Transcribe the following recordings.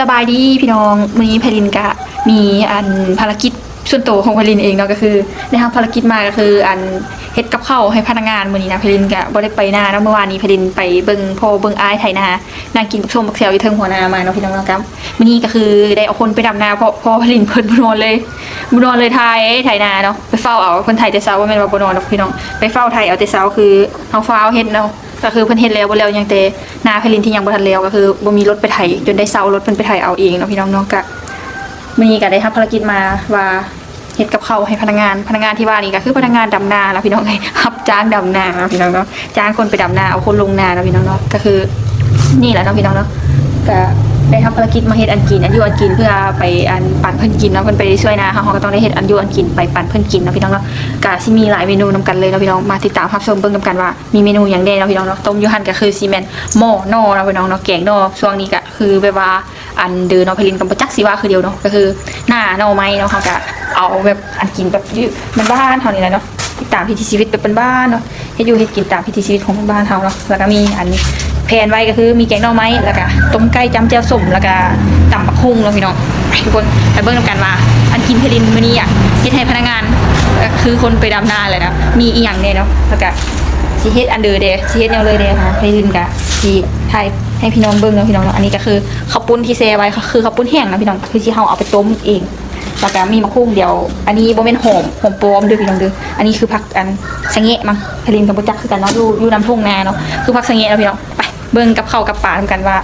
ສະບາຍດີພີ່ນ້ອງ, ມື້ນີ້ໄພລິນກະມີອັນພາລະກິດສ່ວນໂຕຂອງໄພລິນເອງເນາະ, ກໍຄືໄດ້ຮັບພາລະກິດມາ ກໍຄືອັນເຮັດກັບເຂົ້າໃຫ້ພະນັກງານ. ມື້ນີ້ນະ ໄພລິນກະບໍ່ໄດ້ໄປນາເນາະ, ມື້ວານນີ້ໄພລິນໄປເບິ່ງພໍ່ເບິ່ງອ້າຍໄຖນາ, ນັ່ງກິນບັກສົ້ມບັກແຊວຢູ່ເທິງຫົວນາມາເນາະພີ່ນ້ອງເນາະ. ກັບມື້ນີ້ກໍຄືໄດ້ເອົາຄົນໄປດຳນາ ເພາະພໍ່ໄພລິນເພິ່ນບໍ່ນອນເລີຍ, ບໍ່ນອນເລີຍ ໄຖ ໄຖນາເນາະ, ໄປເຝົ້າເອົາ. ເພິ່ນໄຖແຕ່ເຊົ້າ ບໍ່ແມ່ນວ່າບໍ່ນອນດອກພີ່ນ້ອງ, ໄປເຝົ້າໄຖເອົາແຕ່ເຊົ້າ, ຄືເຮົາຟ້າວເຮັດເນາະ. ກໍຄືເພິ່ນເຮັດແລ້ວ ບໍ່ແລ້ວຫຍັງ, ແຕ່ນາໄພລິນທີ່ຍັງບໍ່ທັນແລ້ວ ກໍຄືບໍ່ມີລົດໄປໄຖ ຈົນໄດ້ເຊົ່າລົດເພິ່ນໄປໄຖເອົາເອງເນາະພີ່ນ້ອງເນາະ. ກະມື້ນີ້ກະໄດ້ຮັບພາລະກິດມາວ່າເຮັດກັບເຂົ້າໃຫ້ພະນັກງານ, ພະນັກງານທີ່ວ່ານີ້ກໍຄືພະນັກງານດຳນາເນາະພີ່ນ້ອງເອີຍ, ຮັບຈ້າງດຳນາເນາະພີ່ນ້ອງເນາະ, ຈ້າງຄົນໄປດຳນາ ເອົາຄົນລົງນາເນາະພີ່ນ້ອງເນາະ. ກໍຄືນີ້ແຫຼະເນາະພີ່ນ້ອງເນາະ, ກະໄດ້ຮັບພາລະກິດມາເຮັດອັນກິນ ອັນຢູ່ອັນກິນ ເພື່ອໄປອັນປັນເພິ່ນກິນເນາະ, ເພິ່ນໄປຊ່ວຍນາເຮົາ ເຮົາກໍຕ້ອງໄດ້ເຮັດອັນຢູ່ອັນກິນໄປປັນເພິ່ນກິນເນາະພີ່ນ້ອງເນາະ. ກະຊິມີຫຼາຍເມນູນຳກັນເລີຍເນາະພີ່ນ້ອງ, ມາຕິດຕາມຮັບຊົມເບິ່ງນຳກັນວ່າ ມີເມນູຫຍັງແດ່ເນາະພີ່ນ້ອງເນາະ. ຕົ້ມຢູ່ຫັ້ນກໍຄືຊິແມ່ນໝໍ້ໜໍ່ເນາະພີ່ນ້ອງເນາະ, ແກງໜໍ່. ຊ່ວງນີ້ກໍຄືແບບວ່າອັນເດີເນາະ, ໄພລິນກໍບໍ່ຈັກຊິວ່າຄືດຽວເນາະ, ກໍຄືໜ້າໜໍ່ໄມ້ເນາະ, ເຮົາກໍເອົາແບບອັນກິນແບບຢູ່ບ້ານໆເຮົານີ້ແຫຼະເນາະ, ຕິດຕາມວິຖີຊີວິດແບບບ້ານໆເນາະ, ເຮັດຢູ່ເຮັດກິນຕາມວິຖີຊີວິດຂອງບ້ານເຮົາເນາະ. ແລ້ວກໍມີອັນແພນໄວ້ກໍຄືມີແກງໜໍ່ໄມ້ ແລ້ວກໍຕົ້ມໄກ່ຈ້ຳແຈ່ວສົ້ມ ແລ້ວກໍຕຳບັກຫຸ່ງເນາະພີ່ນ້ອງ. ໄປທຸກຄົນໄປເບິ່ງນຳກັນວ່າອັນກິນໄພລິນມື້ນີ້ອະ ເຮັດໃຫ້ພະນັກງານ ກໍຄືຄົນໄປດຳນາແຫຼະເນາະ ມີອີ່ຫຍັງແດ່ເນາະ, ແລ້ວກໍ ຊິເຮັດອັນເດີແດ່ ຊິເຮັດແນວເລີແດ່ ໄພລິນກະຊິຖ່າຍໃຫ້ພີ່ນ້ອງເບິ່ງເນາະພີ່ນ້ອງເນາະ. ອັນນີ້ກໍຄືເຂົ້າປຸ້ນທີ່ແຊ່ໄວ້ ຄືເຂົ້າປຸ້ນແຫ້ງນະພີ່ນ້ອງ, ຄືຊິເຮົາເອົາໄປຕົ້ມເອງ. ແລ້ວກະມີໝາກຫຸ່ງດຽວ, ອັນນີ້ບໍ່ແມ່ນຫອມ ຫອມປ້ອມເດີພີ່ນ້ອງເດີ, ອັນນີ້ຄືຜັກອັນສະແງະມັງ, ໄພລິນກໍບໍ່ຈັກຄືກັນເນາະ, ຢູ່ ຢູ່ນຳທົ່ງນາເນາະ, ຄືຜັກສະແງະເນາະພີ່ນ້ອງ. ໄປເບິ່ງກັບເຂົ້າກັບປານຳກັນວ່າ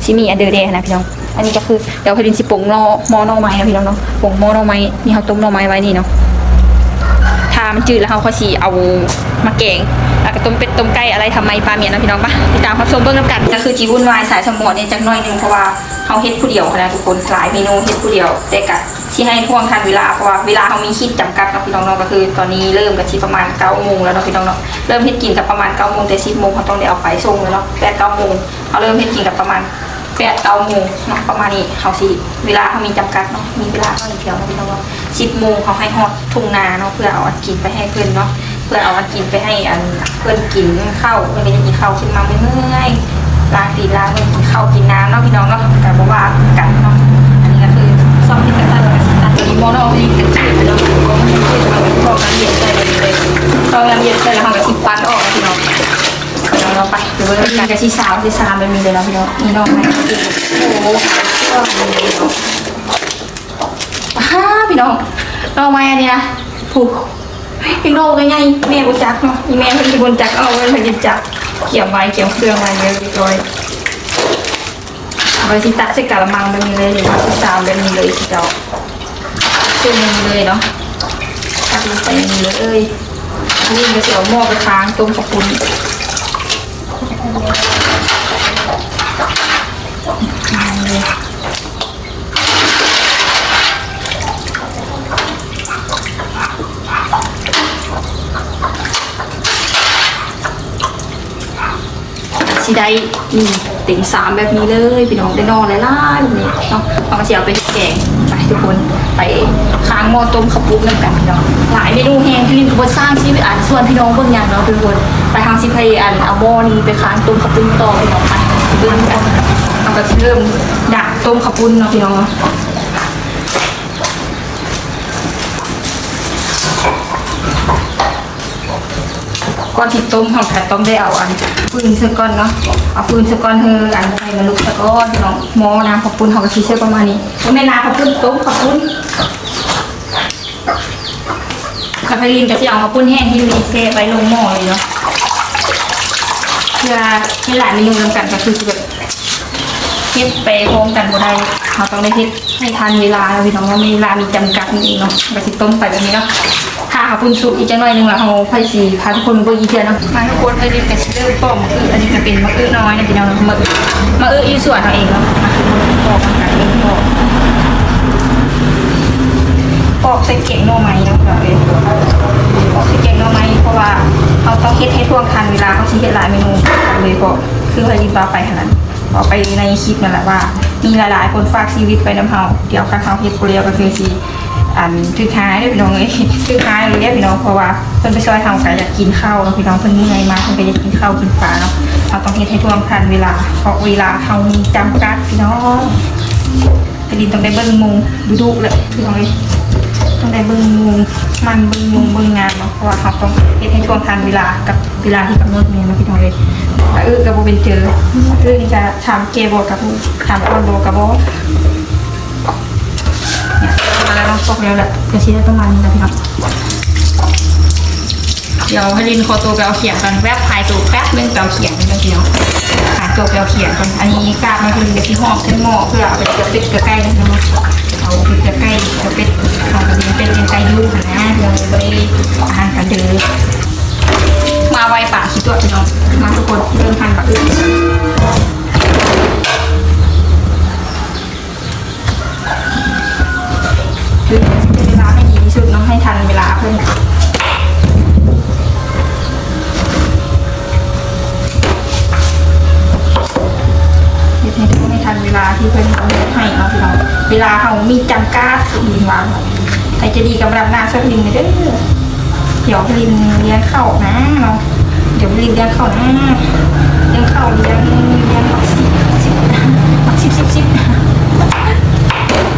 ຊິມີອັນເດີແດ່ນະພີ່ນ້ອງ. ອັນນີ້ກໍຄືດຽວໄພລິນຊິປົງໜໍ່ ໝໍ້ໜໍ່ໄມ້ນະພີ່ນ້ອງເນາະ, ປົງໝໍ້ໜໍ່ໄມ້. ນີ້ເຮົາຕົ້ມໜໍ່ໄມ້ໄວ້ນີ້ເນາະ, ຖ້າມັນຈືດແລ້ວເຮົາຄ່ອຍຊິເອົາມາແກງ ແລ້ວກໍຕົ້ມເປັດຕົ້ມໄກ່ອະໄລທຳໄມປາມຽນນະພີ່ນ້ອງ. ມາຕິດຕາມຮັບຊົມເບິ່ງນຳກັນ. ກໍຄືຊິວຸ່ນວາຍສາຍສະໝໍແດ່ຈັກໜ້ອຍໜຶ່ງ ເພາະວ່າເຮົາເຮັດຜູ້ດຽວຫັ້ນນະທຸກຄົນ, ຫຼາຍເມນູເຮັດຜູ້ດຽວ ແຕ່ກໍຊິໃຫ້ທ່ວງທັນເວລາ ເພາະວ່າເວລາເຮົາມີຂີດຈຳກັດເນາະພີ່ນ້ອງເນາະ. ກໍຄືຕອນນີ້ເລີ່ມກໍຊິປະມານເກົ້າໂມງແລ້ວເນາະພີ່ນ້ອງເນາະ, ເລີ່ມເຮັດກິນກໍປະມານເກົ້າໂມງ, ແຕ່ສິບໂມງເຮົາຕ້ອງໄດ້ເອົາໄປສົ່ງແລ້ວເນາະ, ແປດເກົ້າໂມງ ເຮົາເລີ່ມເຮັດກິນກໍປະມານ ແປດເກົ້າໂມງເນາະ ປະມານນີ້. ເຮົາຊິ ເວລາເຮົາມີຈຳກັດເນາະ, ມີເວລາໜ້ອຍດຽວເນາະພີ່ນ້ອງເນາະ. ສິບໂມງເຮົາໃຫ້ຮອດທົ່ງນາເນາະ ເພື່ອເອົາອັນກິນໄປໃຫ້ເພິ່ນເນາະ, ເພື່ອເອົາອັນກິນໄປໃຫ້ອັນເພິ່ນກິນເຂົ້າ. ເພິ່ນກໍຍັງກິນເຂົ້າຂຶ້ນມາເມື່ອຍໆ, ລ້າງຕີນລ້າງມື ກິນເຂົ້າກິນນ້ຳເນາະພີ່ນ້ອງເນາະ, ກໍບໍ່ວ່າກັນເນາະ. ອັນນີ້ກໍຄືຊ່ອງທີ່ກະຕັນ ອັນນີ້ໝໍ້ເນາະ, ອັນນີ້ກະຕິເນາະ, ເພາະມັນຄືເຮົາກໍພໍນ້ຳເຢັນໃສ່ເລີຍ, ພໍນ້ຳເຢັນໃສ່ແລ້ວເຮົາກໍຊິປັ້ນອອກເນາະພີ່ນ້ອງ. ເອົາໄປ ໄປເບິ່ງກັນ. ກໍຊິຊາວ ຊິຊາວແບບນີ້ເລີຍເນາະພີ່ນ້ອງ. ນີ້ໜໍ່ໄມ້ ໂອ້ໂຫ ອ້າ ພີ່ນ້ອງ ໜໍ່ໄມ້ອັນນີ້ນະ ຜູ້ ອີກໜໍ່ກໍໃຫຍ່ ແມ່ບໍ່ຈັກເນາະ, ອີແມ່ເພິ່ນຊິບໍ່ຈັກ ເອົາເພິ່ນຊິຈັກ. ກຽມໄວ້ ກຽມເຄື່ອງໄວ້ເລີຍ ຮຽບຮ້ອຍ. ເອົາໄປຊິຕັກໃສ່ກະລະມັງແບບນີ້ເລີຍ ຫຼືວ່າຊິຊາວແບບນີ້ເລີຍ ຊິເຈົ້າ. ເຊັ່ນນີ້ເລີຍເນາະ, ຕັກລົງໄປນີ້ເລີຍ. ອັນນີ້ກໍຊິເອົາໝໍ້ໄປຄ້າງຕົ້ມເຂົ້າປຸ້ນ. ຊິໄດ້ ນີ້ ເຕັມຊາມແບບນີ້ເລີຍພີ່ນ້ອງ, ໄດ້ໜໍ່ຫຼາຍໆແບບນີ້ເນາະ. ເຮົາກໍຊິເອົາໄປເຮັດແກງ. ໄປທຸກຄົນ ໄປຄ້າງໝໍ້ຕົ້ມເຂົ້າປຸ້ນນຳກັນພີ່ນ້ອງ. ຫຼາຍເມນູແຮງ, ໄພລິນກໍບໍ່ສ້າງຊີວິດ ອັນ ຊວນພີ່ນ້ອງເບິ່ງຫຍັງເນາະທຸກຄົນ. ໄປ ເຮົາຊິໄປ ອັນ ເອົາໝໍ້ນີ້ໄປຄ້າງຕົ້ມເຂົ້າປຸ້ນຕໍ່ພີ່ນ້ອງ. ໄປ ໄປເບິ່ງນຳກັນ. ເຮົາກໍຊິເລີ່ມດັກຕົ້ມເຂົ້າປຸ້ນເນາະພີ່ນ້ອງເນາະ. ກ່ອນທີ່ຕົ້ມ ເຮົາກໍຕ້ອງໄດ້ເອົາອັນຟືນໃສ່ກ່ອນເນາະ, ເອົາຟືນໃສ່ກ່ອນ ເຮີ ອັນ ໃຫ້ມັນລຸກຊະກ່ອນເນາະ. ໝໍ້ນ້ຳເຂົ້າປຸ້ນເຮົາກໍຊິໃຊ້ປະມານນີ້, ບໍ່ແມ່ນນ້ຳເຂົ້າປຸ້ນ ຕົ້ມເຂົ້າປຸ້ນ. ແລ້ວໄພລິນກໍຊິເອົາເຂົ້າປຸ້ນແຫ້ງທີ່ມີແຊ່ໄວ້ລົງໝໍ້ເລີຍເນາະ, ເພື່ອເຮັດຫຼາຍເມນູນຳກັນ ກໍຄືຊິແບບ ເຮັດໄປພ້ອມກັນບໍ່ໄດ້, ເຮົາຕ້ອງໄດ້ເຮັດໃຫ້ທັນເວລາເນາະພີ່ນ້ອງເນາະ, ເວລາມີຈຳກັດນັ້ນເອງເນາະ. ກໍຊິຕົ້ມໄປແບບນີ້ເນາະ, ຖ້າເຮົາປຸ້ນສຸກອີກຈັກໜ້ອຍໜຶ່ງແລ້ວ ເຮົາຄ່ອຍຊິພາທຸກຄົນມາເບິ່ງອີກເທື່ອເນາະ. ມາທຸກຄົນ, ໄພລິນກໍຊິເລີ່ມປອກໝາກອຶ. ອັນນີ້ກໍເປັນໝາກອຶນ້ອຍນະພີ່ນ້ອງ, ໝາກອະ ໝາກອະອຶຢູ່ສວນເຮົາເອງເນາະ. ມາທຸກຄົນ ປອກນຳກັນເລີຍ, ປອກ ປອກໃສ່ແກງໜໍ່ໄມ້ເນາະ, ເອີ ປອກໃສ່ແກງໜໍ່ໄມ້ ເພາະວ່າເຮົາຕ້ອງເຮັດໃຫ້ທ່ວງທັນເວລາ, ເຮົາຊິເຮັດຫຼາຍເມນູເລີຍ, ເພາະຄືໄພລິນວ່າໄປຫັ້ນນະ. ເວົ້າໄປໃນຄລິບນັ້ນແຫຼະວ່າ ມີຫຼາຍໆຄົນຝາກຊີວິດໄວ້ນຳເຮົາ, ດຽວຄັນເຮົາເຮັດບໍ່ແລ້ວກໍຄືຊິ ອັນ ຖືກຫາຍເດີພີ່ນ້ອງເອີຍ, ຖືກຫາຍເລີຍເດ້ພີ່ນ້ອງ. ເພາະວ່າເພິ່ນໄປຊ່ອຍເຮົາກໍຢາກກິນເຂົ້າເນາະພີ່ນ້ອງ, ເພິ່ນເມື່ອຍມາເພິ່ນກໍຢາກກິນເຂົ້າກິນປາເນາະ, ເຮົາຕ້ອງເຮັດໃຫ້ທ່ວງທັນເວລາ ເພາະເວລາເຮົາມີຈຳກັດພີ່ນ້ອງ. ລິນຕ້ອງໄດ້ເບິ່ງໂມງດຸໆແຫຼະພີ່ນ້ອງເອີຍ ຕ້ອງໄດ້ເບິ່ງໂມງ ໝັ່ນເບິ່ງໂມງເບິ່ງຍາມເນາະ ເພາະວ່າເຮົາຕ້ອງເຮັດໃຫ້ຊ່ວງທັນເວລາກັບເວລາທີ່ກຳນົດແມ່ນເນາະພີ່ນ້ອງເອີຍ. ອາ ເອີ ກໍບໍ່ເປັນເຈີ ເອີ ນີ້ກໍຖາມແກ່ບໍ່ກໍບໍ່ ຖາມກ່ອນບໍ່ກໍບໍ່. ເນຍ ມາແລ້ວເນາະ ຕອກແລ້ວແຫຼະ ກໍຊິໄດ້ປະມານນີ້ແຫຼະພີ່ນ້ອງ. ດຽວໄພລິນຂໍໂຕໄປເອົາຂຽງກ່ອນ ແວບຫາຍໂຕແປັບໜຶ່ງ ໄປເອົາຂຽງກ່ອນພີ່ນ້ອງ ຫາໂຕໄປເອົາຂຽງກ່ອນ. ອັນນີ້ກາບມັນຄືຊິຫອມໃສ່ໝໍ້ ເພື່ອເອົາໄປເກືອເປັດເກືອໄກ່ເນາະ ເອົາເປັດເກືອໄກ່ ເກືອເປັດ ເອົາເປັດເປັນໄກ່ຢູ່ຫັ້ນນະ ເພື່ອບໍ່ໄດ້ອາຫານການເດີ. ມາໄວປານຊິຕົວະພີ່ນ້ອງ ມາທຸກຄົນ ເລີ່ມຫັ່ນບັກອຶ່ງ. ຄືເວລາໃຫ້ດີທີ່ສຸດເນາະ ໃຫ້ທັນເວລາເພິ່ນ ເຮັດໃຫ້ ໃຫ້ທັນເວລາທີ່ເພິ່ນກຳນົດໃຫ້ເນາະພີ່ນ້ອງ. ເວລາເຮົາມີຈຳກັດ ເຫັນວ່າ ໃຜຈະດີກຳລັບໜ້າຊ່ວຍລິນແດ່ເດີ. ດຽວລິນລ້ຽງເຂົ້ານະເນາະ ດຽວລິນລ້ຽງເຂົ້ານະ ລ້ຽງເຂົ້າ ລ້ຽງ ລ້ຽງບັກຊິບ ບັກຊິບ ສິບ ສິບ ສິບ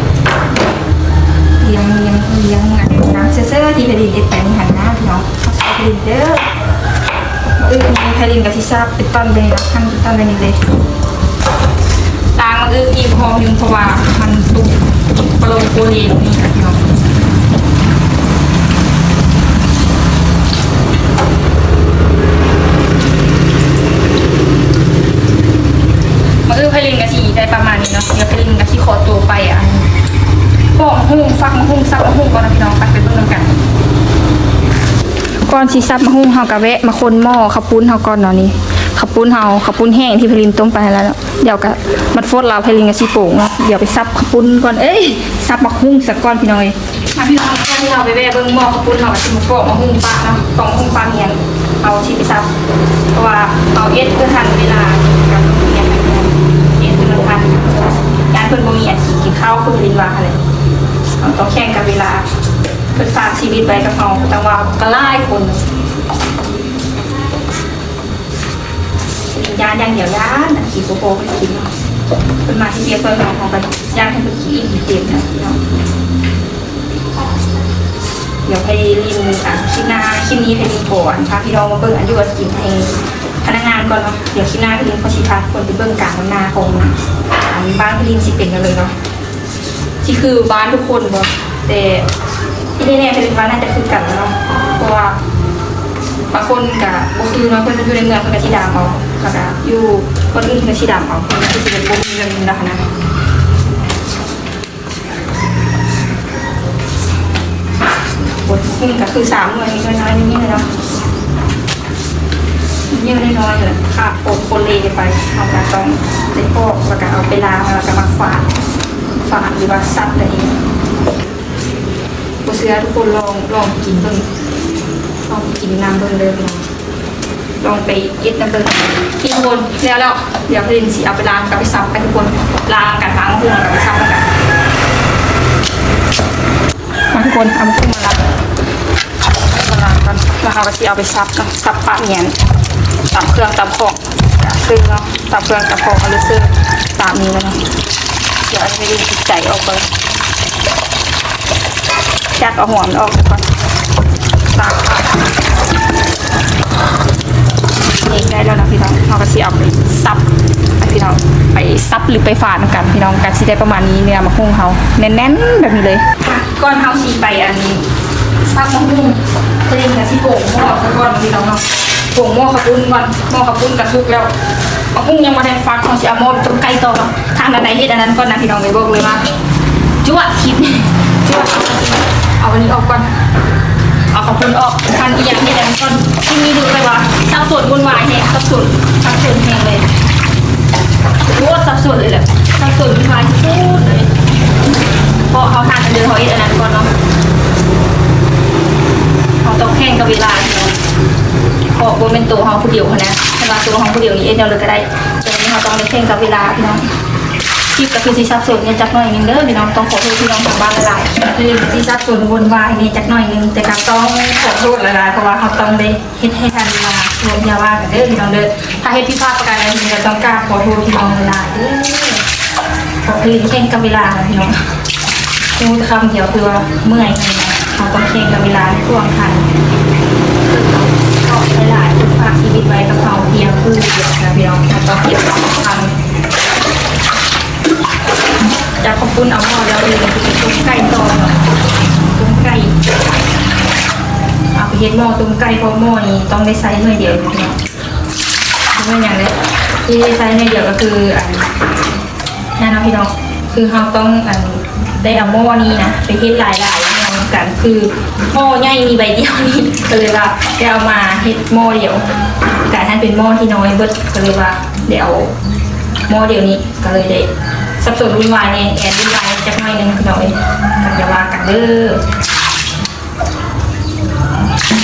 ລ້ຽງ ລ້ຽງ ລ້ຽງ ນ້ຳເຊື່ອໆ ທີ່ໄພລິນເຮັດໄປມື້ຫັ້ນນະພີ່ນ້ອງ ເຂົ້າໃສ່ໄພລິນເດີ. ມື້ອື່ນນີ້ໄພລິນກໍຊິສັບເປັນຕອນເລີຍເນາະ ຫັ່ນເປັນຕອນແບບນີ້ເລີຍ. ລ້າງມື້ອື່ນອີກຮອບໜຶ່ງ ເພາະວ່າມັນຕົກປະໂລງໂປເລນນີ້ນະພີ່ນ້ອງ. ມື້ອື່ນໄພລິນກໍຊິໄດ້ປະມານນີ້ເນາະ ດຽວໄພລິນກໍຊິຂໍໂຕໄປ ອັນ ປອກໝາກຫຸ່ງ ຟັກໝາກຫຸ່ງ ສັບໝາກຫຸ່ງກ່ອນເນາະພີ່ນ້ອງ ໄປ ໄປເບິ່ງນຳກັນ. ກ່ອນຊິສັບໝາກຫຸ່ງ ເຮົາກໍແວະມາຄົນໝໍ້ເຂົ້າປຸ້ນເຮົາກ່ອນເນາະ. ນີ້ເຂົ້າປຸ້ນເຮົາ ເຂົ້າປຸ້ນແຫ້ງທີ່ໄພລິນຕົ້ມໄປຫັ້ນແຫຼະເນາະ. ດຽວກໍໝົດຟົດແລ້ວ ໄພລິນກໍຊິໂປ່ງເນາະ. ດຽວໄປສັບເຂົ້າປຸ້ນກ່ອນ ເອີຍ ສັບໝາກຫຸ່ງສາກ່ອນພີ່ນ້ອງເອີຍ. ມາພີ່ນ້ອງ ກ່ອນທີ່ເຮົາໄປແວະເບິ່ງໝໍ້ເຂົ້າປຸ້ນເນາະ ຊິມາປອກໝາກຫຸ່ງປະເນາະ ປອກໝາກຫຸ່ງປະແມ່ນ ເຮົາຊິໄປສັບ ເພາະວ່າເຮົາເຮັດເພື່ອທັນເວລາກັບໂຮງຮຽນ ເຮັດເພື່ອທັນ ຢ້ານເພິ່ນບໍ່ມີອັນກິນ ກິນເຂົ້າ ຄືໄພລິນວ່າຫັ້ນແຫຼະ. ເຮົາຕ້ອງແຂ່ງກັບເວລາ ເພິ່ນຝາກຊີວິດໄວ້ກັບເຮົາ ຈັ່ງວ່າກໍຫຼາຍຄົນ ຢ້ານຢ່າງດຽວ ຢ້ານອັນກິນບໍ່ພໍເພິ່ນກິນເນາະ. ເພິ່ນມາເຮັດວຽກຊ່ອຍເຮົາ ເຮົາກໍຢາກໃຫ້ເພິ່ນກິນອີ່ມເຕັມນະພີ່ນ້ອງ. ດຽວໄພລິນ ອ່າ ຄລິບໜ້າ ຄລິບນີ້ໄພລິນຂໍ ອັນ ພາພີ່ນ້ອງມາເບິ່ງອັນຢູ່ອັນກິນໃຫ້ພະນັກງານກ່ອນເນາະ. ດຽວຄລິບໜ້າໄພລິນຂໍຊິພາທຸກຄົນໄປເບິ່ງການດຳນາຂອງ ອັນ ບ້ານໄພລິນຊິເປັນຈັ່ງໃດເນາະ. ຊິຄືບ້ານທຸກຄົນບໍ່? ແຕ່ທີ່ແນ່ໆ ໄພລິນວ່າໜ້າຈະຄືກັນແຫຼະເນາະ ເພາະວ່າບາງຄົນກະບໍ່ຄືເນາະ ເພິ່ນຢູ່ໃນເມືອງເພິ່ນກະຊິດຳເອົາ ແລ້ວກະຢູ່ບ່ອນອື່ນເພິ່ນກະຊິດຳເອົາ ເພິ່ນຄືຊິບໍ່ມີເລື່ອງນີ້ດອກຫັ້ນນະ. ບົດຫຶ່ງກະຄືສາມໜ່ວຍ ໜ້ອຍໆ ນີ້ແຫຼະເນາະ ໜ້ອຍໆ ນີ້ແຫຼະ ຂາດໂປນໂປເລໄປ ເຮົາກະຕ້ອງໄດ້ປອກ ແລ້ວກະເອົາໄປລ້າງ ແລ້ວກະມາຝານ ຝານ ຫຼືວ່າສັບໄດ້. ບໍ່ເຊື່ອທຸກຄົນລອງ ລອງກິນເບິ່ງ ລອງກິນນຳເບິ່ງເດີພີ່ນ້ອງ ລອງໄປເຮັດນຳເບິ່ງ. ນີ້ທຸກຄົນ ແລ້ວແລ້ວ ດຽວໄພລິນຊິເອົາໄປລ້າງກັບໄປສັບໃຫ້ທຸກຄົນ ລ້າງກັນ ລ້າງຫຸ່ງກັບໄປສັບນຳກັນ. ມາທຸກຄົນ ເອົາຫຸ່ງມາລ້າງ ມາລ້າງກ່ອນ ແລ້ວເຮົາກະຊິເອົາໄປສັບເນາະ ສັບປະໝຽນ ຕຳເຄື່ອງຕຳຂອງ ເຊື່ອເນາະ ຕຳເຄື່ອງຕຳຂອງ ເອົາເລີຍເຊື່ອ ຕາມນີ້ແລ້ວເນາະ. ດຽວໄພລິນຊິໃຈອອກເບິ່ງ ຈັກເອົາຫົວມັນອອກກ່ອນ ຕາມ ນີ້ໄດ້ແລ້ວນະພີ່ນ້ອງ ເຮົາກະຊິເອົາໄປສັບ ພີ່ນ້ອງ ໄປສັບ ຫຼືໄປຝານນຳກັນພີ່ນ້ອງ ກະຊິໄດ້ປະມານນີ້ ເນື້ອໝາກຫຸ່ງເຮົາແໜ້ນໆ ແບບນີ້ເລີຍ. ກ່ອນເຮົາຊິໄປອັນ ສັບໝາກຫຸ່ງ ໄພລິນກະຊິໂປ່ງໝໍ້ສາກ່ອນພີ່ນ້ອງເນາະ ໂປ່ງໝໍ້ເຂົ້າປຸ້ນກ່ອນ ໝໍ້ເຂົ້າປຸ້ນກະສຸກແລ້ວ ໝາກຫຸ່ງຍັງບໍ່ທັນຟັກ ເຮົາຊິເອົາໝໍ້ຕົ້ມໄກ່ຕໍ່ເນາະ. ທາງໃດເຮັດອັນນັ້ນກ່ອນນະພີ່ນ້ອງ ໄປບອກເລີຍວ່າ ຈົວະ ຄິດ ຈົວະ ເອົາອັນນີ້ອອກກ່ອນ ເອົາເຂົ້າປຸ້ນອອກ ຄັນອີ່ຫຍັງເຮັດອັນນັ້ນກ່ອນ. ທີ່ມີຢູ່ແບບວ່າສັບສົນວຸ່ນວາຍແຮງ ສັບສົນ ສັບສົນແຮງເລີຍ ໂຄດສັບສົນເລີຍແຫຼະ ສັບສົນວຸ່ນວາຍທີ່ສຸດເລີຍ ເພາະເຮົາທາງເດີ ເຮົາເຮັດອັນນັ້ນກ່ອນເນາະ ເຮົາຕ້ອງແຂ່ງກັບເວລາ ເພາະບໍ່ແມ່ນໂຕເຮົາຜູ້ດຽວຫັ້ນນະ ຄັນວ່າໂຕເຮົາຜູ້ດຽວນີ້ເຮັດແນວໃດກະໄດ້ ແຕ່ວ່າເຮົາຕ້ອງໄດ້ແຂ່ງກັບເວລາພີ່ນ້ອງ. ຄລິບກະຄືຊິສັບສົນແດ່ຈັກໜ້ອຍໜຶ່ງເດີພີ່ນ້ອງ ຕ້ອງຂໍໂທດພີ່ນ້ອງທາງບ້ານຫຼາຍໆ ຄືຊິສັບສົນວຸ່ນວາຍແດ່ຈັກໜ້ອຍໜຶ່ງ ແຕ່ກະຕ້ອງຂໍໂທດຫຼາຍໆ ເພາະວ່າເຮົາຕ້ອງໄດ້ເຮັດໃຫ້ທັນເວລາ ບໍ່ຢ່າວ່າກັນເດີພີ່ນ້ອງເດີ. ຖ້າເຮັດຜິດພາດປະການໃດ ກໍຕ້ອງກາບຂໍໂທດພີ່ນ້ອງຫຼາຍໆເດີ. ຄືແຂ່ງກັບເວລານະພີ່ນ້ອງ. ຮູ້ແຕ່ຄຳດຽວຄືວ່າເມື່ອຍ, ເຮົາຕ້ອງແຂ່ງກັບເວລາໃຫ້ທ່ວງທັນ. ເພາະຫຼາຍໆຄົນຝາກຊີວິດໄວ້ກັບເຮົາພຽງຄືດຽວນະພີ່ນ້ອງ, ເຮົາຕ້ອງເກັບຄວາມສຳຄັນ. ຈັບເຂົ້າປຸ້ນເອົາໝໍ້ແລ້ວ ເຮົາຊິໄປຕົ້ມໄກ່ຕໍ່ເນາະ, ຕົ້ມໄກ່. ເອົາໄປເຮັດໝໍ້ຕົ້ມໄກ່ ເພາະໝໍ້ນີ້ຕ້ອງໄດ້ໃຊ້ໜ່ວຍດຽວເນາະ. ເປັນຫຍັງເດ້ ທີ່ໄດ້ໃຊ້ໜ້ອຍດຽວກໍຄື ອັນນັ້ນເນາະພີ່ນ້ອງ, ຄືເຮົາຕ້ອງ ອັນ ໄດ້ເອົາໝໍ້ນີ້ນະ ໄປເຮັດຫຼາຍໆ ນຳກັນ, ຄືໝໍ້ໃຫຍ່ມີໃບດຽວນີ້ ກໍເລີຍວ່າໄດ້ເອົາມາເຮັດໝໍ້ດຽວ, ກາຍໃຫ້ເປັນໝໍ້ທີ່ນ້ອຍເບິດ, ກໍເລີຍວ່າໄດ້ເອົາໝໍ້ດຽວນີ້, ກໍເລີຍໄດ້ສັບສົນວຸ່ນວາຍແດ່ ແອນວຸ່ນວາຍຈັກໜ້ອຍໜຶ່ງພີ່ນ້ອງເອີຍ, ກໍຢ່າວ່າກັນເດີ.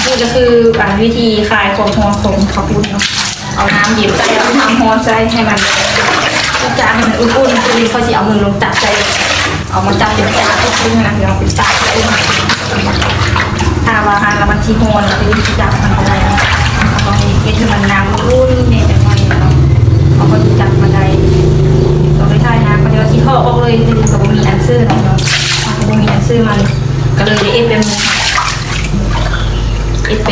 ນີ້ກໍຄື ອັນ ວິທີຄາຍຄວາມຮ້ອນຂອງເຂົ້າປຸ້ນເນາະ, ເອົານ້ຳເຢັນໃສ່ ເອົານ້ຳຮ້ອນໃສ່ ໃຫ້ມັນ ຈາກໃຫ້ມັນອຸ່ນໆ ຄືຂ້ອຍຊິເອົາມືລົງຕັກໃສ່, ເອົາມາຈັບເປັນຈານປຸ້ນນະ, ເອົາເປັນຈານປຸ້ນ. ຖ້າວ່າຫັ້ນລະມັນຊິຮ້ອນ ຄືຊິຈັບມັນບໍ່ໄດ້ນະ, ເຮົາຕ້ອງເຮັດໃຫ້ມັນນ້ຳອຸ່ນແດ່ຈັກໜ້ອຍເນາະ, ເຮົາກໍຊິຈັບມັນໄດ້. ຕ້ອງໄດ້ຖ່າຍນາ ເຂົາເຈົ້າຊິຖອກອອກເລີຍ ຄືກໍບໍ່ມີອັນເຊີນະເນາະ, ເຮົາກໍບໍ່ມີອັນເຊີນມັນ ກໍເລີຍໄດ້ເອັດແບບນີ້ ເຮັດໄປ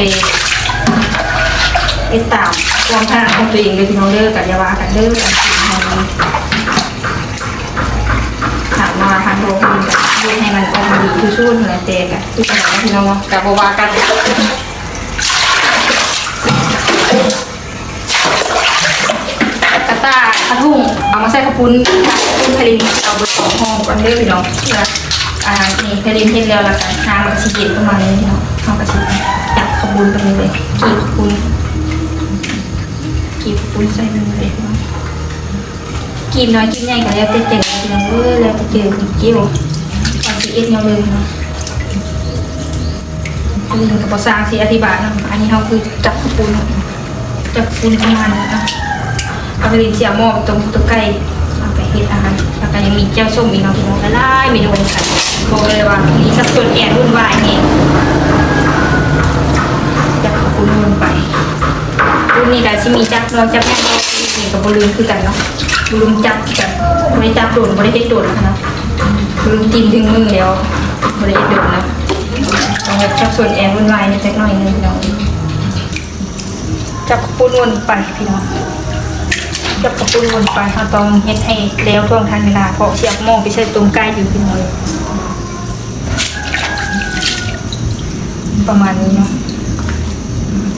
ເຮັດຕາມຄວາມຖະໜັດຂອງຕົວເອງເດີພີ່ນ້ອງເດີ, ກໍຢ່າວ່າກັນເດີ. ຖາມວ່າທາງໂຕເພິ່ນເຮັດໃຫ້ມັນອອກມາດີທີ່ສຸດ ແລ້ວແຕ່ກໍຄືກັນເນາະພີ່ນ້ອງເນາະ, ກໍບໍ່ວ່າກັນ. ກະຕ່າຜ້າຖົງ ເອົາມາໃສ່ເຂົ້າປຸ້ນ ປຸ້ນໄພລິນ ເອົາເບີສອງຫ່ອກ່ອນເດີພີ່ນ້ອງ. ເພື່ອ ອ່າ ນີ້ໄພລິນເຮັດແລ້ວ ແລ້ວກະນ້ຳມັນຊິເຢັນປະມານນີ້ພີ່ນ້ອງ, ເຮົາກະຊິຈັບເຂົ້າປຸ້ນແບບນີ້ເລີຍ, ກີບເຂົ້າປຸ້ນ ກີບເຂົ້າປຸ້ນໃສ່ນີ້ເລີຍພີ່ນ້ອງ. ກີບນ້ອຍກີບໃຫຍ່ກໍແລ້ວແຕ່ເຈີພີ່ນ້ອງເອີຍ, ແລ້ວແຕ່ເຈີເຈົ້າ ເຮົາຊິເຮັດແນວເລີຍເນາະ. ອັນນີ້ກໍບໍ່ຊ່າງຊິອະທິບາຍນຳ, ອັນນີ້ເຮົາຄືຈັບເຂົ້າປຸ້ນ ຈັບປຸ້ນປະມານນີ້ເນາະ. ເອົາໄປເຮັດເສຍໝໍ້ຕົ້ມຕົວໄກ່ ເອົາໄປເຮັດອາຫານ, ແລ້ວກໍຍັງມີແຈ່ວສົ້ມອີກເນາະພີ່ນ້ອງ, ຫຼາຍໆເມນູ. ບອກເລີຍວ່າມີສັບສົນແອນວຸ່ນວາຍແຮງ. ຈັບເຂົ້າປຸ້ນວົນໄປ. ລຸ້ນນີ້ກໍຊິມີຈັບໜ່ວຍຈັບຫຍັງ ກໍບໍ່ລືມຄືກັນເນາະ, ບໍ່ລືມຈັບຄືກັນ. ບໍ່ໄດ້ຈັບດົນ ບໍ່ໄດ້ເຮັດດົນນະ, ລືມຕີນເຖິງມືແລ້ວ ບໍ່ໄດ້ເຮັດດົນນະ. ຕ້ອງແບບສັບສົນແອນວຸ່ນວາຍແດ່ຈັກໜ້ອຍໜຶ່ງພີ່ນ້ອງ. ຈັບເຂົ້າປຸ້ນວົນໄປພີ່ນ້ອງ, ຈັບເຂົ້າປຸ້ນວົນໄປ. ເຮົາຕ້ອງເຮັດໃຫ້ແລ້ວທ່ວງທັນເວລາ ເພາະຊິເອົາໝໍ້ໄປໃສ່ຕົ້ມໄກ່ຢູ່ພີ່ນ້ອງ. ປະມານນີ້ເນາະ,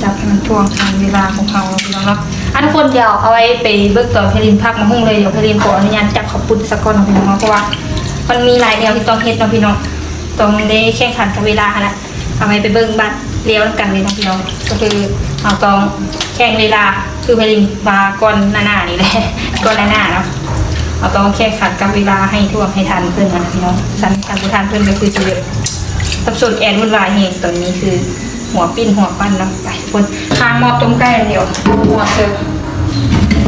ຈັບໃຫ້ມັນທ່ວງທັນເວລາຂອງເຮົາເນາະພີ່ນ້ອງເນາະ. ອ່ະ ທຸກຄົນ ດຽວເອົາໄວ້ໄປເບິ່ງຕອນໄພລິນພັກໝາກຫຸ່ງເລີຍ. ດຽວໄພລິນຂໍອະນຸຍາດຈັບເຂົ້າປຸ້ນສາກ່ອນເນາະພີ່ນ້ອງເນາະ, ເພາະວ່າມັນມີຫຼາຍແນວທີ່ຕ້ອງເຮັດເນາະພີ່ນ້ອງ, ຕ້ອງໄດ້ແຂ່ງຂັນກັບເວລາຫັ້ນແຫຼະ. ເອົາໄວ້ໄປເບິ່ງບາດ ລຽວນຳກັນເລີຍເນາະພີ່ນ້ອງ, ກໍຄືເຮົາຕ້ອງແຂ່ງເວລາ ຄືໄພລິນວ່າກ່ອນໜ້າໆນີ້ແຫຼະ, ກ່ອນໜ້າໆເນາະ, ເຮົາຕ້ອງແຂ່ງຂັນກັບເວລາໃຫ້ທ່ວງໃຫ້ທັນເພິ່ນນະພີ່ນ້ອງ. ຄັນ ຄັນບໍ່ທັນເພິ່ນກໍຄືຊິແບບສັບສົນແອນວຸ່ນວາຍແຮງ. ຕອນນີ້ຄືຫົວປີ້ນຫົວປັ້ນເນາະ. ໄປ ເພິ່ນຂ້າງໝໍ້ຕົ້ມໄກ່ແລ້ວ ເອົາໝໍ້ເສີບ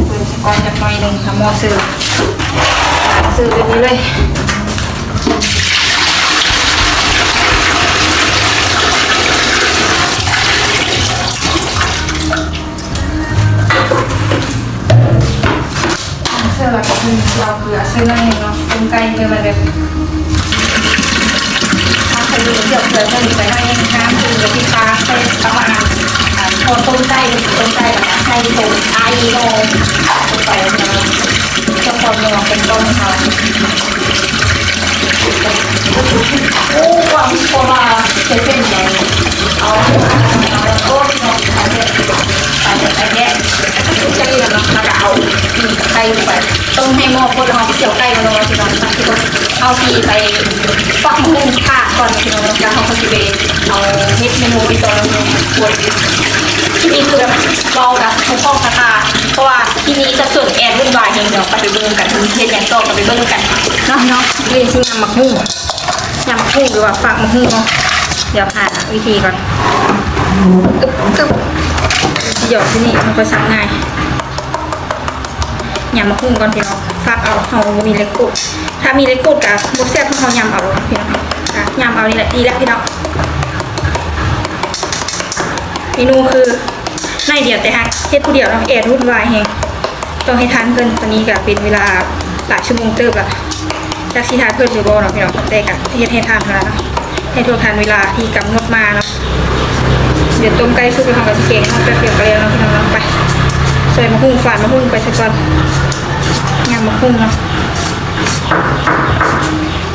ເປີດສະກ່ອນຈັກໜ້ອຍໜຶ່ງ ເອົາໝໍ້ເສີບ ເສີບແບບນີ້ເລີຍ. ເສີບແລ້ວກໍເພີ່ມເກືອ ເກືອໃສ່ໜ້ອຍໜຶ່ງເນາະ, ຕົ້ມໄກ່ເພື່ອມັນແບບ ຖ້າໃສ່ເກືອ ເກືອໃສ່ໄປໜ້ອຍໜຶ່ງ ນ້ຳຄືກະຕິກາໃສ່ປະມານ ອ່າ ພໍຕົ້ມໄກ່ ຕົ້ມໄກ່ແລ້ວກໍໃສ່ຕົ້ມໄກ່ເນາະ ລົງໄປເນາະ. ເພື່ອຄວາມນົວເປັນຕົ້ນເຮົາ ໂອ້ ຄວາມ ເພາະວ່າຈະເປັນຫຍັງ ເອົາ ໂອ້ ພີ່ນ້ອງ ອັນນີ້ ໃສ່ໄປແທ້ ໃສ່ເນາະ ແລ້ວກໍເອົາໄກ່ລົງໄປ ຕົ້ມໃຫ້ໝໍ້ຟົດ ແລ້ວເຮົາຊິເອົາໄກ່ມາລົງ ພີ່ນ້ອງ ເຮົາຊິໄປ ປັກໝາກຫຸ່ງຖາດກ່ອນພີ່ນ້ອງ ແລ້ວເຮົາກໍຊິໄປເອົາເຮັດເມນູອີກຕໍ່ໜຶ່ງ. ຄລິບນີ້ຄືແບບເວົ້າແບບໃຫ້ພອກພາສາ ເພາະວ່າທີ່ນີ້ສັບສົນແອນວຸ່ນວາຍແຮງ. ດຽວໄປເບິ່ງກັນ ເພິ່ນເຮັດຫຍັງຕໍ່ ກໍໄປເບິ່ງນຳກັນເນາະ. ເຮົາຊິຍຳໝາກຫຸ່ງ ຍຳໝາກຫຸ່ງ ຫຼືວ່າຟັກໝາກຫຸ່ງເນາະ. ດຽວຫາວິທີກ່ອນ ອຶບ ອຶບ ຊິຢອກທີ່ນີ້ ມັນຄ່ອຍສັບງ່າຍ. ຍຳໝາກຫຸ່ງກ່ອນພີ່ນ້ອງ ຟັກເອົາ ເຮົາບໍ່ມີເຫຼັກຂູດ ຖ້າມີເຫຼັກຂູດກໍບໍ່ແຊບ ເຮົາຍຳເອົາພີ່ນ້ອງ ຍຳເອົານີ້ແຫຼະ ດີແລ້ວພີ່ນ້ອງ. ເມນູຄືໜ້ອຍດຽວແຕ່ຮັກ ເຮັດຜູ້ດຽວເນາະ ແອນວຸ່ນວາຍແຮງ ຕ້ອງໃຫ້ທັນເພິ່ນ. ຕອນນີ້ກໍເປັນເວລາຫຼາຍຊົ່ວໂມງເຕີບລະ ຈັກຊິຖ້າເພິ່ນຫຼືບໍ່ເນາະພີ່ນ້ອງ ແຕ່ກະເຮັດໃຫ້ທັນຫັ້ນລະເນາະ ໃຫ້ທົ່ວທັນເວລາທີ່ກຳນົດມາເນາະ. ດຽວຕົ້ມໄກ່ສຸກແລ້ວ ເຮົາກະຊິແກງເນາະ ແປັບດຽວກະແລ້ວເນາະພີ່ນ້ອງເນາະ. ໄປ ຊອຍໝາກຫຸ່ງ ຝານໝາກຫຸ່ງໄປຊະກ່ອນ ຍຳໝາກຫຸ່ງເນາະ.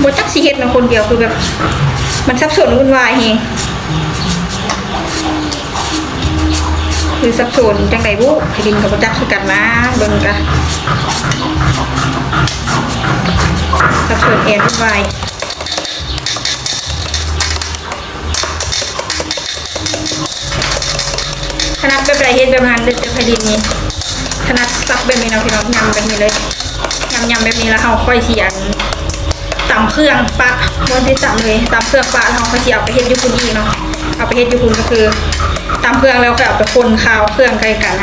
ບໍ່ຈັກຊິເຮັດເນາະ ຄົນດຽວ ຄືແບບ ມັນສັບສົນວຸ່ນວາຍແຮງ ຄືສັບສົນຈັ່ງໃດບຸ ໄພລິນກະບໍ່ຈັກຄືກັນນະ. ເບິ່ງກະສັບສົນແອນວຸ່ນວາຍ. ຖະໜັດແບບໃດເຮັດແບບນັ້ນເດີ ແຕ່ໄພລິນນີ້ຖະໜັດສັບແບບນີ້ເນາະພີ່ນ້ອງ ຍຳແບບນີ້ເລີຍ. ຍຳ ຍຳແບບນີ້ລະເຮົາຄ່ອຍຊິອັນ ຕຳເຄື່ອງປະ ບໍ່ໄດ້ຕຳເລີຍ ຕຳເຄື່ອງປະ ແລ້ວເຮົາກະຊິເອົາໄປເຮັດຢູ່ພຸ້ນອີກເນາະ. ເອົາໄປເຮັດຢູ່ພຸ້ນກະຄື ຕຳເຄື່ອງແລ້ວກະເອົາໄປຄົນຄາວເຄື່ອງໃສ່ກັນຫັ້ນ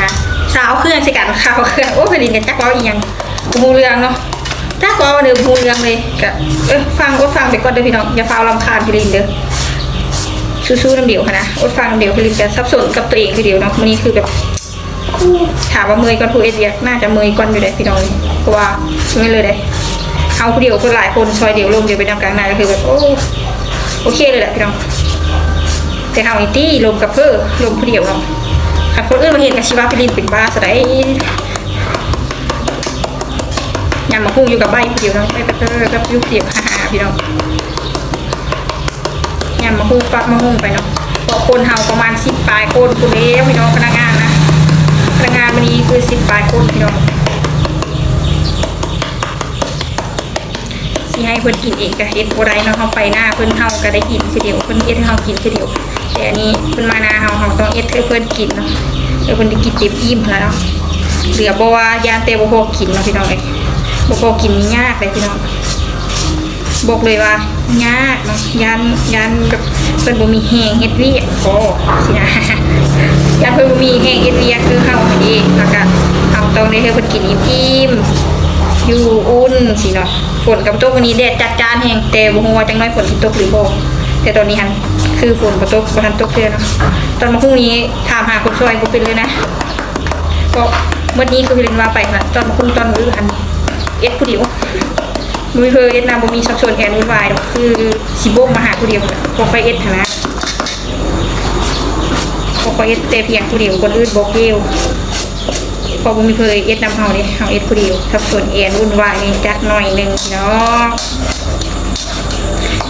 ຄາວເຄື່ອງໃສ່ກັນ ຄາວເຄື່ອງ. ໂອ້ ໄພລິນກະຈັກເວົ້າອີ່ຫຍັງ ບໍ່ຮູ້ເລື່ອງເນາະ ຈັກເວົ້າແນວບໍ່ຮູ້ເລື່ອງເລີຍ. ກະ ເອີ ຟັງ ອົດຟັງໄປກ່ອນເດີພີ່ນ້ອງ ຢ່າຟ້າວລຳຄານໄພລິນເດີ. ສູ້ໆນຳດຽວຫັ້ນນະ ອົດຟັງນຳດຽວ ໄພລິນກະສັບສົນກັບຕົວເອງຄືດຽວເນາະ. ມື້ນີ້ຄືແບບ ຖາມວ່າເມື່ອຍກ່ອນຜູ້ເຮັດວຽກ ໜ້າຈະເມື່ອຍກ່ອນຢູ່ເດພີ່ນ້ອງ ເພາະວ່າແມ່ນເລີຍເດ ເຮົາຜູ້ດຽວ ຄົນຫຼາຍຄົນ ຊອຍດຽວ ລົມດຽວໄປນຳກັນນະ ກະຄືແບບ ໂອ້ ໂອເຄເລີຍແຫຼະພີ່ນ້ອງ. ແຕ່ເຮົານີ້ຕິ ລົມກະເພີ ລົມຜູ້ດຽວເນາະ. ຄັນຄົນອື່ນມາເຫັນກະຊິວ່າໄພລິນເປັນບ້າຊະໃດ. ຍຳໝາກຫຸ່ງຢູ່ກະໃບ້ຜູ້ດຽວເນາະ ໄບ້ແບບ ແບບຢູ່ຜູ້ດຽວ ຫາໆ ພີ່ນ້ອງ. ຍຳໝາກຫຸ່ງ ຟັກໝາກຫຸ່ງໄປເນາະ ເພາະຄົນເຮົາປະມານສິບປາຍຄົນພຸ້ນແລ້ວພີ່ນ້ອງ ພະນັກງານນະ ພະນັກງານມື້ນີ້ຄືສິບປາຍຄົນພີ່ນ້ອງ. ຊິໃຫ້ເພິ່ນກິນເອງກະເຮັດບໍ່ໄດ້ເນາະ ເຮົາໄປໜ້າເພິ່ນ ເຮົາກະໄດ້ກິນຄືດຽວ ເພິ່ນເຮັດໃຫ້ເຮົາກິນຄືດຽວ. ແຕ່ອັນນີ້ເພິ່ນມາໜ້າເຮົາ ເຮົາຕ້ອງເຮັດໃຫ້ເພິ່ນກິນເນາະ ໃຫ້ເພິ່ນໄດ້ກິນເຕັມອີ່ມຫັ້ນລະເນາະ. ເຫຼືອບໍ່ວ່າຢ້ານແຕ່ບໍ່ພໍກິນເນາະພີ່ນ້ອງເອີຍ ບໍ່ພໍກິນນີ້ຍາກເດ້ພີ່ນ້ອງ. ບອກເລີຍວ່າຍາກເນາະ ຢ້ານ ຢ້ານແບບເພິ່ນບໍ່ມີແຮງເຮັດວຽກ ພໍຊີ້ນະ ຢ້ານເພິ່ນບໍ່ມີແຮງເຮັດວຽກຄືເຮົາຫັ້ນເດ ແລ້ວກະເຮົາຕ້ອງໄດ້ໃຫ້ເພິ່ນກິນອີ່ມໆ ຢູ່ອຸ່ນຊີ້ເນາະ. ຝົນກະບໍ່ຕົກ ມື້ນີ້ແດດຈັດຈ້ານແຮງ ແຕ່ບໍ່ຮູ້ວ່າຈັກໜ້ອຍຝົນຊິຕົກຫຼືບໍ່ ແຕ່ຕອນນີ້ຫັ້ນຄືຝົນບໍ່ຕົກ ບໍ່ທັນຕົກເທື່ອເນາະ. ຕອນມາຫຸ່ງນີ້ຖາມຫາຄົນຊ່ອຍບໍ່ເປັນເລີຍນະ ເພາະມື້ນີ້ຄືເຫັນວ່າໄປຫັ້ນນະ ຕອນມາຫຸ່ງຕອນມື້ຫັ້ນ ເຮັດຜູ້ດຽວ ບໍ່ມີເພິ່ນເຮັດນຳ ບໍ່ມີສັບສົນແອນວຸ່ນວາຍດອກ ຄືຊິບົກມາຫາຜູ້ດຽວ ພວກຂ້ອຍເຮັດຫັ້ນນະ ພວກຂ້ອຍເຮັດແຕ່ພຽງຜູ້ດຽວ ຄົນອື່ນບໍ່ກ່ຽວ ເພາະບໍ່ມີເພິ່ນເຮັດນຳເຮົາເດ້ ເຮົາເຮັດຜູ້ດຽວ ສັບສົນແອນວຸ່ນວາຍນີ້ຈັກໜ້ອຍໜຶ່ງພີ່ນ້ອງ.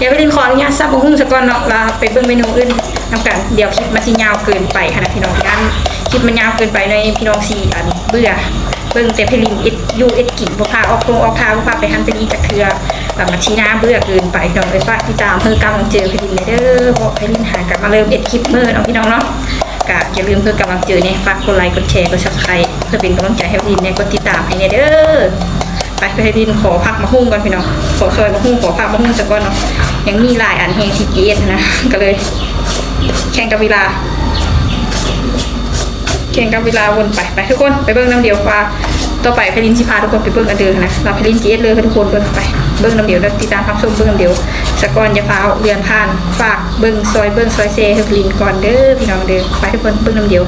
ດຽວໄພລິນຂໍອະນຸຍາດສັບໝາກຫຸ່ງຊະກ່ອນເນາະ ລະໄປເບິ່ງເມນູອື່ນນຳກັນ ດຽວຄລິບມັນຊິຍາວເກີນໄປຫັ້ນນະພີ່ນ້ອງ ຢ້ານຄລິບມັນຍາວເກີນໄປ ແລ້ວພີ່ນ້ອງຊິ ອັນ ເບື່ອ ເບິ່ງແຕ່ໄພລິນເຮັດຢູ່ເຮັດກິນ ບໍ່ພາອອກທົ່ງອອກທ່າ ບໍ່ພາໄປຫັ້ນໄປນີ້ຈັກເທື່ອ ລະມັນຊິໜ້າເບື່ອເກີນໄປພີ່ນ້ອງເອີຍ. ຝາກຕິດຕາມເພື່ອກຳລັງໃຈໄພລິນແດ່ເດີ ເພາະໄພລິນຫາກະມາເລີ່ມເຮັດຄລິບມື້ເນາະພີ່ນ້ອງເນາະ ກະຢ່າລືມເພື່ອກຳລັງໃຈແດ່ ຝາກກົດໄລກົດແຊ ກົດ Subscribe ເພື່ອເປັນກຳລັງໃຈໃຫ້ໄພລິນແດ່ ກົດຕິດຕາມໃຫ້ແດ່ເດີ. ໄປ ໄພລິນຂໍພັກໝາກຫຸ່ງກ່ອນພີ່ນ້ອງ ຂໍຊອຍໝາກຫຸ່ງ ຂໍພັກໝາກຫຸ່ງຊະກ່ອນເນາະ ຍັງມີຫຼາຍອັນແຮງຊິເຮັດຫັ້ນນະ ກະເລີຍແຂ່ງກັບເວລາ ແຂ່ງກັບເວລາວົນໄປ ໄປທຸກຄົນ ໄປເບິ່ງນຳດຽວວ່າຕໍ່ໄປໄພລິນຊິພາທຸກຄົນໄປເບິ່ງອັນເດີຫັ້ນນະ ວ່າໄພລິນຊິເຮັດເລີຍໃຫ້ທຸກຄົນເບິ່ງ ໄປເບິ່ງນຳດຽວ ແລ້ວຕິດຕາມຮັບຊົມເບິ່ງນຳດຽວສະກ່ອນ ຢ່າຟ້າວເລື່ອນຜ່ານ ຝາກເບິ່ງ ຊອຍເບິ່ງ ຊອຍແຊໃຫ້ໄພລິນກ່ອນເດີພີ່ນ້ອງເດີ. ໄປທຸກຄົນ ເບິ່ງນຳດຽວ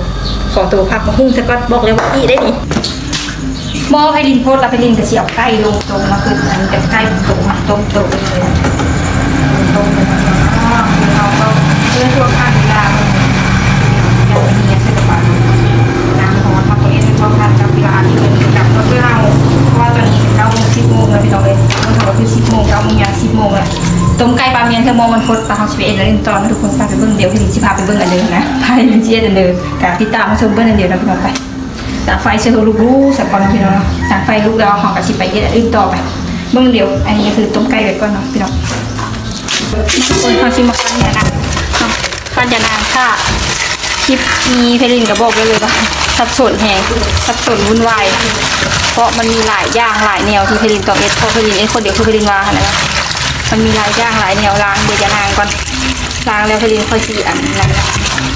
ຂໍໂຕພັກໝາກຫຸ່ງຊະກ່ອນ ບອກແລ້ວວ່າອີ່ໄດ້ນີ້. ໝໍ້ໄພລິນພົດລະ ໄພລິນກະຊິເອົາໄກ່ລົງຕົ້ມເນາະ ຄືອັນນີ້ກະໄກ່ຕົ້ມ ຕົ້ມໂຕເລີຍ ຕົ້ມເລີຍເນາະ ຄືເຮົາກະເພື່ອຊ່ວງທາງເວລາ ເຮົາກະເຮັດໃສ່ກະເປົາ ນ້ຳຮ້ອນ ເຮົາກະເຮັດໃຫ້ທົ່ວທັນກັບເວລາທີ່ເພິ່ນກັບລົດເຮົາ ເພາະວ່າຕອນນີ້ເກົ້າໂມງ ສິບໂມງແລ້ວພີ່ນ້ອງເອີຍ ເຮົາກະຄືສິບໂມງ ເກົ້າໂມງ ຍາມສິບໂມງແລ້ວ ຕົ້ມໄກ່ປາມຽນ ເທື່ອໝໍ້ມັນພົດ ປະ ເຮົາຊິໄປເຮັດອັນອື່ນຕໍ່ເນາະທຸກຄົນ ໄປ ໄປເບິ່ງດຽວ ໄພລິນຊິພາໄປເບິ່ງອັນເດີນະ ໄພລິນຊິເຮັດອັນເດີ ກະຕິດຕາມມາຊົມເບິ່ງອັນເດີນະພີ່ນ້ອງ ໄປ ຕາໄຟເຊີລູກໆ ສະກ່ອນພີ່ນ້ອງເນາະ ຕາໄຟລຸກແລ້ວ ເຮົາກະຊິໄປເຮັດອັນອື່ນຕໍ່ໄປ ເບິ່ງດຽວ ອັນນີ້ຄືຕົ້ມໄກ່ໄວ້ກ່ອນເນາະພີ່ນ້ອງ. ໂອ້ຍ ເຮົາຊິມາຄັ້ນຍານາງ ຄັ້ນຍານາງ ຖ້າຄລິບນີ້ໄພລິນກະບອກໄວ້ເລີຍວ່າ ສັບສົນແຮງ ສັບສົນວຸ່ນວາຍ ເພາະມັນມີຫຼາຍຢ່າງຫຼາຍແນວທີ່ໄພລິນຕ້ອງເຮັດ ເພາະໄພລິນເຮັດຄົນດຽວ ຄືໄພລິນວ່າຫັ້ນແຫຼະ ມັນມີຫຼາຍຢ່າງຫຼາຍແນວ ລ້າງ ດຽວຢານາງກ່ອນ ລ້າງແລ້ວໄພລິນຄ່ອຍຊິອັນນັ້ນ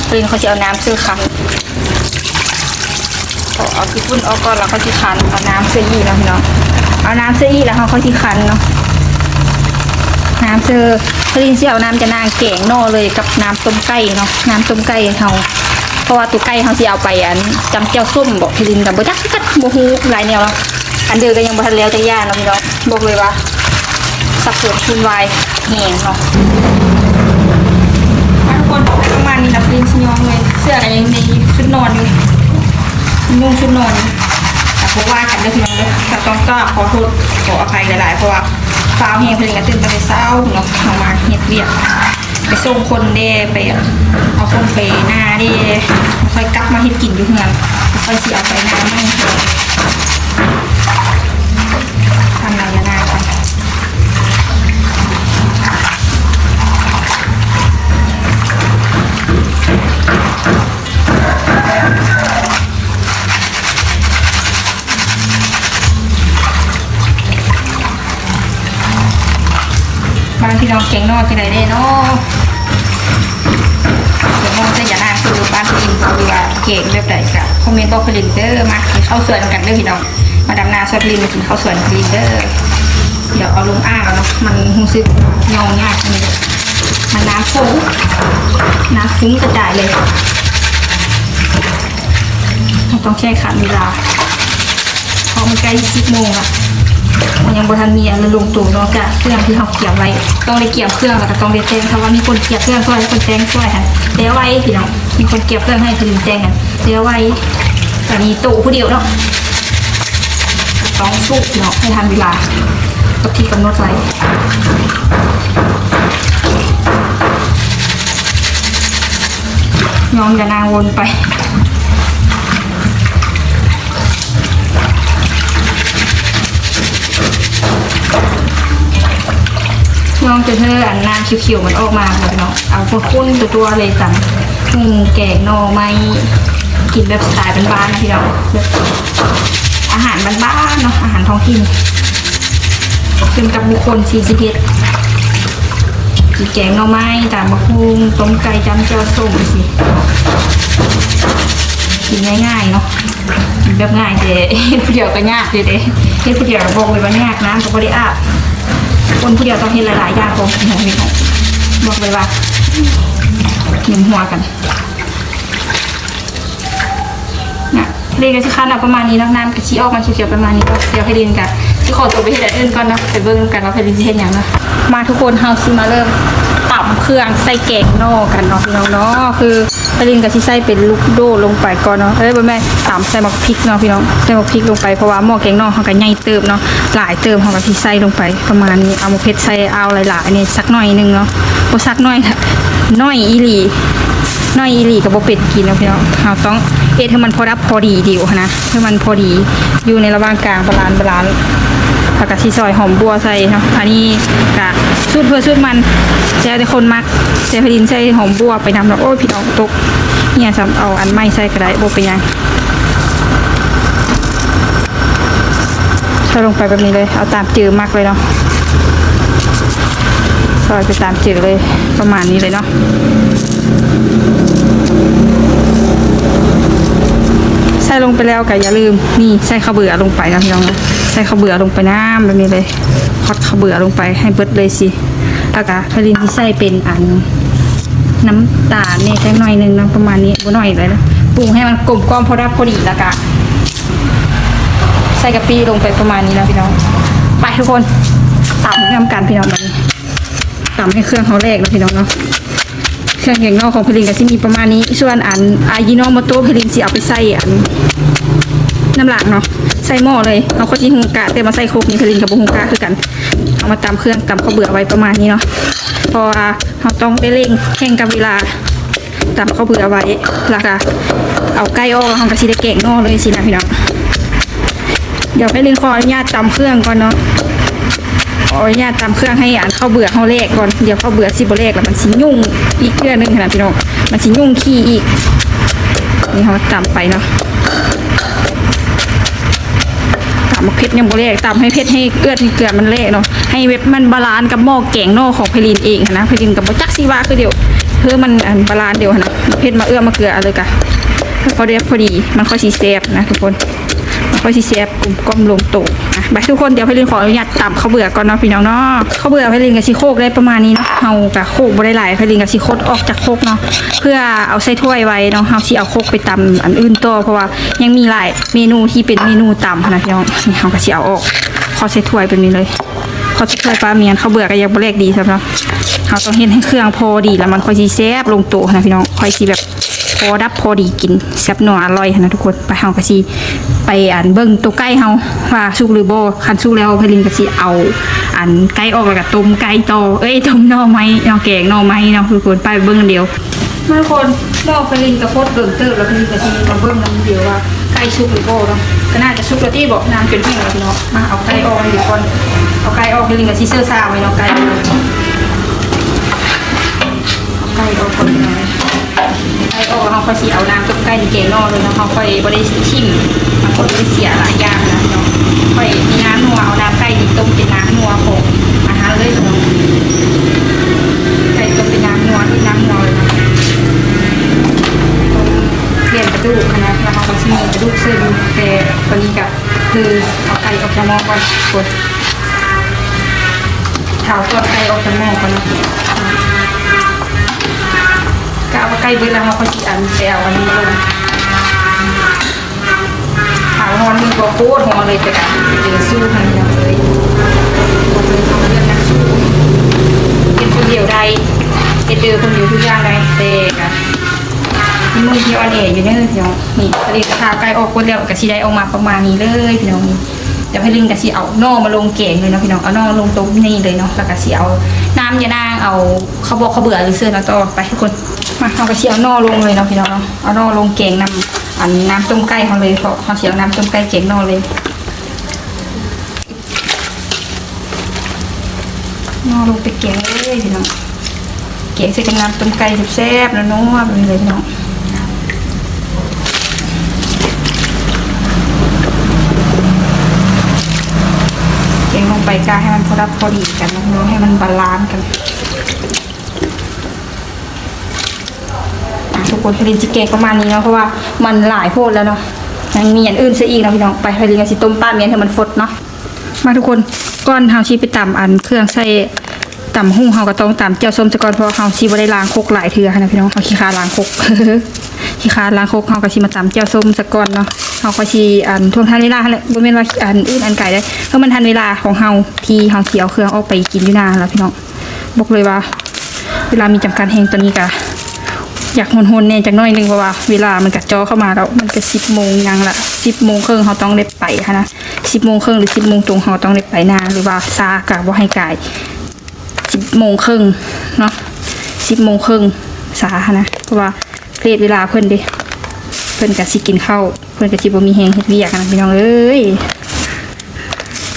ໄພລິນຄ່ອຍຊິເອົານ້ຳເຊີຄັ້ນ ເພາະເອົາຂີ້ຝຸ່ນອອກກ່ອນ ແລ້ວຄ່ອຍຊິຄັ້ນ ເອົານ້ຳເຊີອີກເນາະພີ່ນ້ອງ ເອົານ້ຳເຊີອີກ ແລ້ວເຮົາຄ່ອຍຊິຄັ້ນເນາະ ນ້ຳເຊີ ໄພລິນຊິເອົານ້ຳຢານາງແກງໜໍ່ເລີຍກັບນ້ຳຕົ້ມໄກ່ເນາະ ນ້ຳຕົ້ມໄກ່ເຮົາ ເພາະວ່າໂຕໄກ່ເຮົາຊິເອົາໄປອັນ ຈຳແຈ່ວສົ້ມບໍ ໄພລິນກະບໍ່ຈັກຄືກັນ ບໍ່ຮູ້ຫຼາຍແນວ ອັນເດີກະຍັງບໍ່ທັນແລ້ວຈັກຢ່າງເນາະພີ່ນ້ອງ ບອກເລີຍວ່າ ສັບສົນວຸ່ນວາຍແຮງເນາະ. ທຸກຄົນ ປະມານນີ້ລະ ພະລິນຊິຍ້ອງເລີຍ. ເສື້ອກໍຍັງໃນຊຸດນອນຢູ່ ນຸ່ງຊຸດນອນຢູ່. ກໍບໍ່ວ່າກັນເດີພີ່ນ້ອງເດີ. ກໍຕ້ອງກາບຂໍໂທດຂໍອະໄພຫຼາຍໆ ເພາະວ່າຟ້າວແຮງ. ພະລິນກໍຕື່ນຕັ້ງແຕ່ເຊົ້າເນາະ ເຮົາມາເຮັດວຽກ ໄປສົ່ງຄົນແດ່ ໄປເອົາຄົນໄປນາແດ່ ຄ່ອຍກັບມາເຮັດກິນຢູ່ເຮືອນ ຄ່ອຍຊິເອົາໄປນາໃໝ່. ທຳລາຍນາກ່ອນ. ບ້ານພີ່ນ້ອງແກງໜໍ່ຈັ່ງໃດແດ່ເນາະ? ແກງໜໍ່ໃສ່ຢານາງຄືບ້ານພີ່ລິນ ຫຼືວ່າແກງແບບໃດ ກະຄອມເມັນບອກພີ່ລິນເດີ. ມາກິນເຂົ້າສວນນຳກັນເດີພີ່ນ້ອງ. ມາດຳນາຊ່ອຍພີ່ລິນ ມາກິນເຂົ້າສວນພີ່ລິນເດີ. ດຽວເອົາລົງອ່າງແລ້ວເນາະ ມັນຮູ້ສຶກຍ້ອງຍາກ ມັນນ້ຳຟຸ້ງ ນ້ຳຟຸ້ງກະຈາຍເລີຍ. ເຮົາຕ້ອງແຂ່ງຂັນເວລາ ເພາະມັນໃກ້ສິບໂມງລະ ມັນຍັງບໍ່ທັນມີອັນລະລົງໂຕ ນອກຈາກເຄື່ອງທີ່ເຮົາກຽມໄວ້. ຕ້ອງໄດ້ກຽມເຄື່ອງ ແລ້ວກໍຕ້ອງໄດ້ແຕ່ງ. ຖ້າວ່າມີຄົນກຽມເຄື່ອງຊ່ອຍ ໃຫ້ຄົນແຕ່ງຊ່ອຍຫັ້ນ ແລ້ວໄວພີ່ນ້ອງ. ມີຄົນກຽມເຄື່ອງໃຫ້ ຜູ້ອື່ນແຕ່ງຫັ້ນ ແລ້ວໄວ. ອັນນີ້ໂຕຜູ້ດຽວເນາະ ຕ້ອງສູ້ພີ່ນ້ອງ ໃຫ້ທັນເວລາກັບທີ່ກຳນົດໄວ້. ຍ້ອງຢານາງວົນໄປ ຍ້ອງຈົນເຮີ ອັນນ້ຳຂຽວໆມັນອອກມາແລ້ວເນາະ. ເອົາຄົນໆຕົວໆເລີຍ ຕຳຫຸ່ງແກງໜໍ່ໄມ້ ກິນແບບສະໄຕລ໌ບ້ານໆນະພີ່ນ້ອງ ແບບອາຫານບ້ານໆເນາະ ອາຫານທ້ອງຖິ່ນ ຂຶ້ນກັບບຸກຄົນທີ່ຊິເຮັດ. ກິນແກງໜໍ່ໄມ້ ຕຳບັກຫຸ່ງ ຕົ້ມໄກ່ ຈ້ຳແຈ່ວສົ້ມຈັ່ງຊີ້ ກິນງ່າຍໆເນາະ. ແບບງ່າຍແຕ່ເຮັດຜູ້ດຽວກໍຍາກຢູ່ເດ້. ເຮັດຜູ້ດຽວບອກເລີຍວ່າຍາກ ນ້ຳກໍບໍ່ໄດ້ອາບ. ຄົນຜູ້ດຽວຕ້ອງເຮັດຫຼາຍໆຢ່າງ ເພາະວ່າ ບອກເລີຍວ່າຍັງຫົວກັນນະ. ເລກະຊິຄັນເອົາປະມານນີ້ເນາະ ນ້ຳກະຊິອອກມາຂຽວໆປະມານນີ້ເນາະ. ດຽວໄພລິນກະຊິຂໍຕົວໄປເຮັດອັນອື່ນກ່ອນເນາະ ໄປເບິ່ງນຳກັນວ່າໄພລິນຊິເຮັດຫຍັງເນາະ. ມາທຸກຄົນ ເຮົາຊິມາເລີ່ມຕຳເຄື່ອງໃສ່ແກງໜໍ່ກັນເນາະພີ່ນ້ອງເນາະ. ຄື ໄພລິນກໍຊິໃສ່ເປັນລູກໂດດລົງໄປກ່ອນເນາະ. ເອີຍ ບໍ່ແມ່ນ ຕຳໃສ່ໝາກພິກເນາະພີ່ນ້ອງ ໃສ່ໝາກພິກລົງໄປ ເພາະວ່າໝໍ້ແກງໜໍ່ເຮົາກໍໃຫຍ່ເຕີບເນາະ ຫຼາຍເຕີບ. ເຮົາກໍຊິໃສ່ລົງໄປປະມານນີ້ ເອົາໝາກເຜັດໃສ່ ເອົາຫຼາຍໆ ອັນນີ້ສັກໜ້ອຍໜຶ່ງເນາະ ບໍ່ສັກໜ້ອຍ ໜ້ອຍອີ່ຫຼີ ໜ້ອຍອີ່ຫຼີກໍບໍ່ເປັນກິນເນາະພີ່ນ້ອງ. ເຮົາຕ້ອງເຮັດໃຫ້ມັນພໍດັບພໍດີດຽວຫັ້ນນະ ໃຫ້ມັນພໍດີ ຢູ່ໃນລະຫວ່າງກາງ ບາລານ ບາລານ ແລ້ວກໍຊິຊອຍຫອມບົ່ວໃສ່ເນາະ. ອັນນີ້ກະສູດໃຜສູດມັນ ແລ້ວແຕ່ຄົນມັກ. ແຕ່ໄພລິນໃສ່ຫອມບົ່ວໄປນຳເນາະ. ໂອ້ຍ ພີ່ນ້ອງ ຕົກເຫື່ອຊ້ຳ ເອົາອັນໃໝ່ໃສ່ກໍໄດ້ ບໍ່ເປັນຫຍັງ. ໃສ່ລົງໄປແບບນີ້ເລີຍ ເອົາຕາມເຈີມັກເລີຍເນາະ ຊອຍໄປຕາມເຈີເລີຍ ປະມານນີ້ເລີຍເນາະ. ໃສ່ລົງໄປແລ້ວກໍຢ່າລືມ ນີ້ ໃສ່ເຂົ້າເບືອລົງໄປເນາະພີ່ນ້ອງເນາະ. ໃສ່ເຂົ້າເບືອລົງໄປນຳແບບນີ້ເລີຍ ຄວັກເຂົ້າເບືອລົງໄປໃຫ້ເບິດເລີຍຊິ. ແລ້ວກະໄພລິນຊິໃສ່ເປັນອັນ ນ້ຳຕານແດ່ຈັກໜ້ອຍໜຶ່ງເນາະ ປະມານນີ້ ບໍ່ໜ້ອຍເລີຍນະ. ປຸງໃຫ້ມັນກົມກ່ອມພໍດັບພໍດີ ແລ້ວກະໃສ່ກະປິລົງໄປປະມານນີ້ເນາະພີ່ນ້ອງ. ໄປທຸກຄົນ ຕຳນຳກັນພີ່ນ້ອງ ບັດນີ້ ຕຳໃຫ້ເຄື່ອງເຮົາແຫຼກເນາະພີ່ນ້ອງເນາະ. ເຄື່ອງແກງໜໍ່ຂອງໄພລິນກໍຊິມີປະມານນີ້. ສ່ວນອັນອາຢິໂນໂມໂຕະ ໄພລິນຊິເອົາໄປໃສ່ອັນ ນ້ຳຫຼັງເນາະ ໃສ່ໝໍ້ເລີຍ. ເຮົາກໍຊິຫຸງກະ ແຕ່ມາໃສ່ຄົກນີ້ ໄພລິນກໍບໍ່ຫຸງກະຄືກັນ. ເອົາມາຕຳເຄື່ອງ ຕຳເຂົ້າເບືອໄວ້ປະມານນີ້ເນາະ ເພາະວ່າເຮົາຕ້ອງໄດ້ເລັ່ງແຂ່ງກັບເວລາ ຕຳເຂົ້າເບືອໄວ້ ແລ້ວກະເອົາໄກ່ອອກ ແລ້ວເຮົາກໍຊິໄດ້ແກງໜໍ່ເລີຍຊີ້ນະພີ່ນ້ອງ. ດຽວໄພລິນຂໍອະນຸຍາດຕຳເຄື່ອງກ່ອນເນາະ ຂໍອະນຸຍາດຕຳເຄື່ອງໃຫ້ອັນເຂົ້າເບືອເຮົາແຫຼກກ່ອນ. ດຽວເຂົ້າເບືອຊິບໍ່ແຫຼກ ແລ້ວມັນຊິຫຍຸ້ງອີກເທື່ອໜຶ່ງຫັ້ນນະພີ່ນ້ອງ ມັນຊິຫຍຸ້ງຂີ້ອີກ. ນີ້ເຮົາຕຳໄປເນາະ ຕຳໝາກເຜັດຍັງບໍ່ແຫຼກ ຕຳໃຫ້ເຜັດ ໃຫ້ເອື້ອນ ໃຫ້ເກືອມັນແຫຼກເນາະ ໃຫ້ແບບມັນບາລານກັບໝໍ້ແກງໜໍ່ຂອງໄພລິນເອງຫັ້ນນະ. ໄພລິນກໍບໍ່ຈັກຊິວ່າຄືດຽວ ເພື່ອມັນອັນບາລານດຽວຫັ້ນນະ ເຜັດມາເອື້ອມາເກືອ ອັນເລີຍກະພໍດີ ພໍດີ ມັນຄ່ອຍຊິແຊບນະທຸກຄົນ ມັນຄ່ອຍຊິແຊບ ກົມກ່ອມລົງໂຕນະ. ໄປທຸກຄົນ ດຽວໄພລິນຂໍອະນຸຍາດຕຳເຂົ້າເບືອກ່ອນເນາະພີ່ນ້ອງເນາະ. ເຂົ້າເບືອໄພລິນກໍຊິໂຄກໄດ້ປະມານນີ້ເນາະ ເຮົາກໍໂຄກບໍ່ໄດ້ຫຼາຍ ໄພລິນກໍຊິຄົດອອກຈາກຄົກເນາະ ເພື່ອເອົາໃສ່ຖ້ວຍໄວ້ເນາະ. ເຮົາຊິເອົາຄົກໄປຕຳອັນອື່ນຕໍ່ ເພາະວ່າຍັງມີຫຼາຍເມນູທີ່ເປັນເມນູຕຳຫັ້ນນະພີ່ນ້ອງ. ນີ້ເຮົາກໍຊິເອົາອອກ ຂໍໃສ່ຖ້ວຍແບບນີ້ເລີຍ ຂໍ ເພື່ອປາໝ້ຽນ ເຂົ້າເບືອກກໍຍັງບໍ່ແຫຼກດີຊ້ຳເນາະ. ເຮົາຕ້ອງເຮັດໃຫ້ເຄື່ອງພໍດີ ແລ້ວມັນຄ່ອຍຊິແຊບລົງໂຕຫັ້ນນະພີ່ນ້ອງ, ຄ່ອຍຊິແບບພໍດັບພໍດີກິນ ແຊບນົວອະລ່ອຍຫັ້ນນະທຸກຄົນ. ໄປ ເຮົາກໍຊິໄປ ອັນ ເບິ່ງໂຕໄກ່ເຮົາວ່າສຸກຫຼືບໍ່. ຄັນສຸກແລ້ວ ໄພລິນກໍຊິເອົາ ອັນ ໄກ່ອອກ ແລ້ວກໍຕົ້ມໄກ່ຕໍ່ ເອີຍ ຕົ້ມໜໍ່ໄມ້ເນາະ ແກງໜໍ່ໄມ້ເນາະທຸກຄົນ. ໄປ ໄປເບິ່ງນຳດຽວ. ມາທຸກຄົນ ໝໍ້ໄພລິນກໍຟົດເບິ່ງເຕີບແລ້ວ, ໄພລິນກໍຊິມາເບິ່ງນຳດຽວວ່າໄກ່ສຸກຫຼືບໍ່ເນາະ. ກໍໜ້າຈະສຸກແລ້ວຕິເບາະ, ນ້ຳຈົນແຫ້ງແລ້ວພີ່ນ້ອງ. ມາເອົາໄກ່ອອກນຳດຽວກ່ອນ, ເອົາໄກ່ອອກ ໄພລິນກໍຊິເຊີຊາໄວ້ເນາະ. ໄກ່ ເອົາໄກ່ອອກກ່ອນພີ່ນ້ອງ, ໄກ່ອອກແລ້ວເຮົາຄ່ອຍຊິເອົານ້ຳຕົ້ມໄກ່ນີ້ແກງໜໍ່ເລີຍເນາະ. ເຮົາຄ່ອຍບໍ່ໄດ້ຖິ້ມ ມັນກໍບໍ່ໄດ້ເສຍຫຼາຍຢ່າງນະພີ່ນ້ອງ. ຄ່ອຍມີນ້ຳນົວ ເອົານ້ຳໄກ່ນີ້ຕົ້ມເປັນນ້ຳນົວຂອງອາຫານເລີຍພີ່ນ້ອງ. ໄກ່ຕົ້ມເປັນນ້ຳນົວ ເຮັດນ້ຳນົວເລີຍເນາະ. ຕົ້ມແມ່ນກະດູກຫັ້ນນະ, ແລ້ວເຮົາກໍຊິມີກະດູກເສີມ ແຕ່ຕອນນີ້ກະຄືເອົາໄກ່ອອກຈາກໝໍ້ກ່ອນ. ໂອ້ຍ ຖ້າເອົາຕອນໄກ່ອອກຈາກໝໍ້ກ່ອນເນາະ. ກະເອົາໄກ່ເບິດແລ້ວ ເຮົາກໍຊິ ອັນ ໄປເອົາອັນນີ້ລົງ. ຖ້າຮ້ອນມືກໍໂຄດຮ້ອນເລີຍ, ແຕ່ກະເຈີສູ້ຫັ້ນເລີຍ. ເຮັດຄົນດຽວໄດ້, ເຮັດເດີຄົນດຽວທຸກຢ່າງໄດ້, ແຕ່ກະມີມືທີ່ອ່ອນແອຢູ່ເດີພີ່ນ້ອງ. ນີ້ ໄພລິນກໍຜ່າໄກ່ອອກໝົດແລ້ວ ກໍຊິໄດ້ອອກມາປະມານນີ້ເລີຍພີ່ນ້ອງ. ນີ້ ດຽວໄພລິນກໍຊິເອົາໜໍ່ມາລົງແກງເລີຍເນາະພີ່ນ້ອງ, ເອົາໜໍ່ລົງຕົ້ມນີ້ເລີຍເນາະ. ແລ້ວກໍຊິເອົານ້ຳຢານາງ ເອົາເຂົ້າບອກເຂົ້າເບືອຊື່ໆເນາະ. ຕໍ່ໄປທຸກຄົນ ມາ ເຮົາກໍຊິເອົາໜໍ່ລົງເລີຍເນາະພີ່ນ້ອງເນາະ. ເອົາໜໍ່ລົງແກງນຳ ອັນ ນ້ຳຕົ້ມໄກ່ເຮົາເລີຍ, ເພາະເຮົາຊິເອົານ້ຳຕົ້ມໄກ່ແກງໜໍ່ເລີຍ. ໜໍ່ລົງໄປແກງເລີຍພີ່ນ້ອງ, ແກງໃສ່ກັບນ້ຳຕົ້ມໄກ່ແຊບໆ ນົວໆ ແບບນີ້ເລີຍພີ່ນ້ອງ. ແກງລົງໄປກະໃຫ້ມັນພໍດັບພໍດີກັນເນາະ, ໃຫ້ມັນບາລານກັນ. ອ່ະ ທຸກຄົນ ໄພລິນຊິແກງປະມານນີ້ເນາະ ເພາະວ່າມັນຫຼາຍໂພດແລ້ວເນາະ, ຍັງມີອັນອື່ນໃສ່ອີກເນາະພີ່ນ້ອງ. ໄປ ໄພລິນກໍຊິຕົ້ມປາໝ້ຽນໃຫ້ມັນຟົດເນາະ. ມາທຸກຄົນ ກ່ອນເຮົາຊິໄປຕຳອັນເຄື່ອງໃສ່ຕຳຫຸ່ງ ເຮົາກໍຕ້ອງຕຳແຈ່ວສົ້ມຊະກ່ອນ ເພາະເຮົາຊິບໍ່ໄດ້ລ້າງຄົກຫຼາຍເທື່ອຫັ້ນນະພີ່ນ້ອງ, ເຮົາຂີ້ຄ້ານລ້າງຄົກ ຂີ້ຄ້ານລ້າງຄົກ. ເຮົາກໍຊິມາຕຳແຈ່ວສົ້ມຊະກ່ອນເນາະ, ເຮົາກໍຊິ ອັນ ທວງທັນເວລາຫັ້ນແຫຼະ, ບໍ່ແມ່ນວ່າ ອັນ ອື່ນອັນໄກເດ້ ເພາະມັນທັນເວລາຂອງເຮົາທີ່ເຮົາຊິເອົາເຄື່ອງອອກໄປກິນຢູ່ນາຫັ້ນລະພີ່ນ້ອງ. ບອກເລີຍວ່າເວລາມີຈຳກັດແຮງ, ຕອນນີ້ກະຢາກຮົນໆແດ່ຈັກໜ້ອຍໜຶ່ງ ເພາະວ່າເວລາມັນກະຈ່ອເຂົ້າມາແລ້ວ, ມັນກະສິບໂມງຍັງລະ ສິບໂມງເຄິ່ງເຮົາຕ້ອງໄດ້ໄປຫັ້ນນະ, ສິບໂມງເຄິ່ງ ຫຼື ສິບໂມງຕົງເຮົາຕ້ອງໄດ້ໄປນາ, ຫຼືວ່າຊ້າກະບໍ່ໃຫ້ກາຍສິບໂມງເຄິ່ງເນາະ, ສິບໂມງເຄິ່ງຊ້າຫັ້ນນະ, ເພາະວ່າເລດເວລາເພິ່ນເດ້, ເພິ່ນກະຊິກິນເຂົ້າ ເພິ່ນກໍຊິບໍ່ມີແຮງເຮັດວຽກນະພີ່ນ້ອງເອີຍ.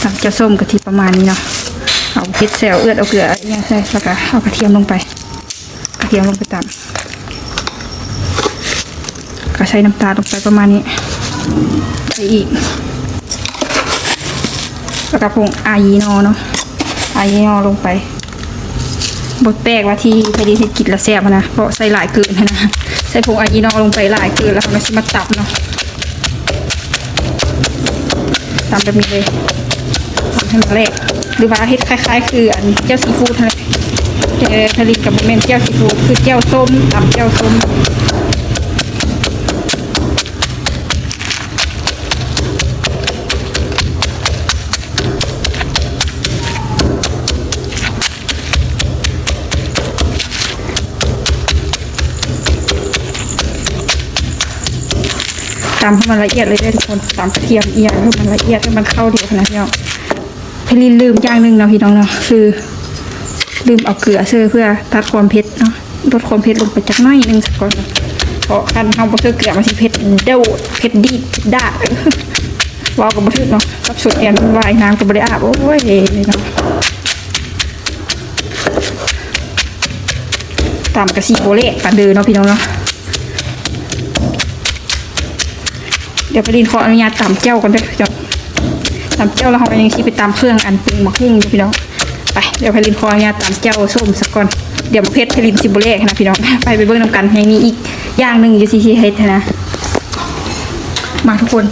ຕຳແຈ່ວສົ້ມກະທິປະມານນີ້ເນາະ, ເອົາເຜັດແຊວເອືອດ ເອົາເກືອອີ່ຫຍັງໃສ່ ແລ້ວກະເອົາກະທຽມລົງໄປ, ກະທຽມລົງໄປຕຳ, ກະໃສ່ນ້ຳຕານລົງໄປປະມານນີ້ ໃສ່ອີກ, ແລ້ວກະຜົງອາຢີນໍເນາະ, ອາຢີນໍລົງໄປ. ບໍ່ແປກວ່າທີ່ໄພລິນເຮັດກິນລະແຊບຫັ້ນນະ ເພາະໃສ່ຫຼາຍເກີນຫັ້ນນະ, ໃສ່ຜົງອາຢີນໍລົງໄປຫຼາຍເກີນ ແລ້ວເຮົາກໍຊິມາຕຳເນາະ, ຕຳແບບນີ້ເລີຍ ໃຫ້ມັນແຫຼກ ຫຼືວ່າເຮັດຄ້າຍໆຄືອັນແຈ່ວຊີຟູດຫັ້ນແຫຼະ, ແຕ່ໄພລິນກໍບໍ່ແມ່ນແຈ່ວຊີຟູດ ຄືແຈ່ວສົ້ມ ຕຳແຈ່ວສົ້ມ. ຕຳໃຫ້ມັນລະອຽດເລີຍເດີທຸກຄົນ, ຕຳກະທຽມອີ່ຫຍັງໃຫ້ມັນລະອຽດ ໃຫ້ມັນເຂົ້າດຽວຫັ້ນນະພີ່ນ້ອງ. ໄພລິນລືມຢ່າງໜຶ່ງເນາະພີ່ນ້ອງເນາະ, ຄືລືມເອົາເກືອໃສ່ເພື່ອຕັດຄວາມເຜັດເນາະ, ລົດຄວາມເຜັດລົງໄປຈັກໜ້ອຍໜຶ່ງສາກ່ອນ, ເພາະຄັນເຮົາບໍ່ໃສ່ເກືອມັນຊິເຜັດໂດດ ເຜັດດີດ ເຜັດດາດ ເວົ້າກໍບໍ່ຖືກເນາະ, ສັບສົນແອນວຸ່ນວາຍ ນ້ຳກໍບໍ່ໄດ້ອາບ ໂອ້ຍເນາະ. ຕຳກະຊິບໍ່ແຫຼກປານເດີເນາະພີ່ນ້ອງເນາະ. ດຽວໄພລິນຂໍອະນຸຍາດຕຳແຈ່ວກ່ອນເດີພີ່ນ້ອງ, ຕຳແຈ່ວແລ້ວເຮົາກໍຍັງຊິໄປຕຳເຄື່ອງອັນປຸງໝາກຫຸ່ງຢູ່ພີ່ນ້ອງ. ໄປ ດຽວໄພລິນຂໍອະນຸຍາດຕຳແຈ່ວສົ້ມສາກ່ອນ, ດຽວໝາກເຜັດໄພລິນຊິບໍ່ແຫຼກຫັ້ນນະພີ່ນ້ອງ. ໄປ ໄປເບິ່ງນຳກັນ, ຍັງມີອີກຢ່າງໜຶ່ງຢູ່ທີ່ຊິເຮັດຫັ້ນນະ. ມາທຸກຄົນ,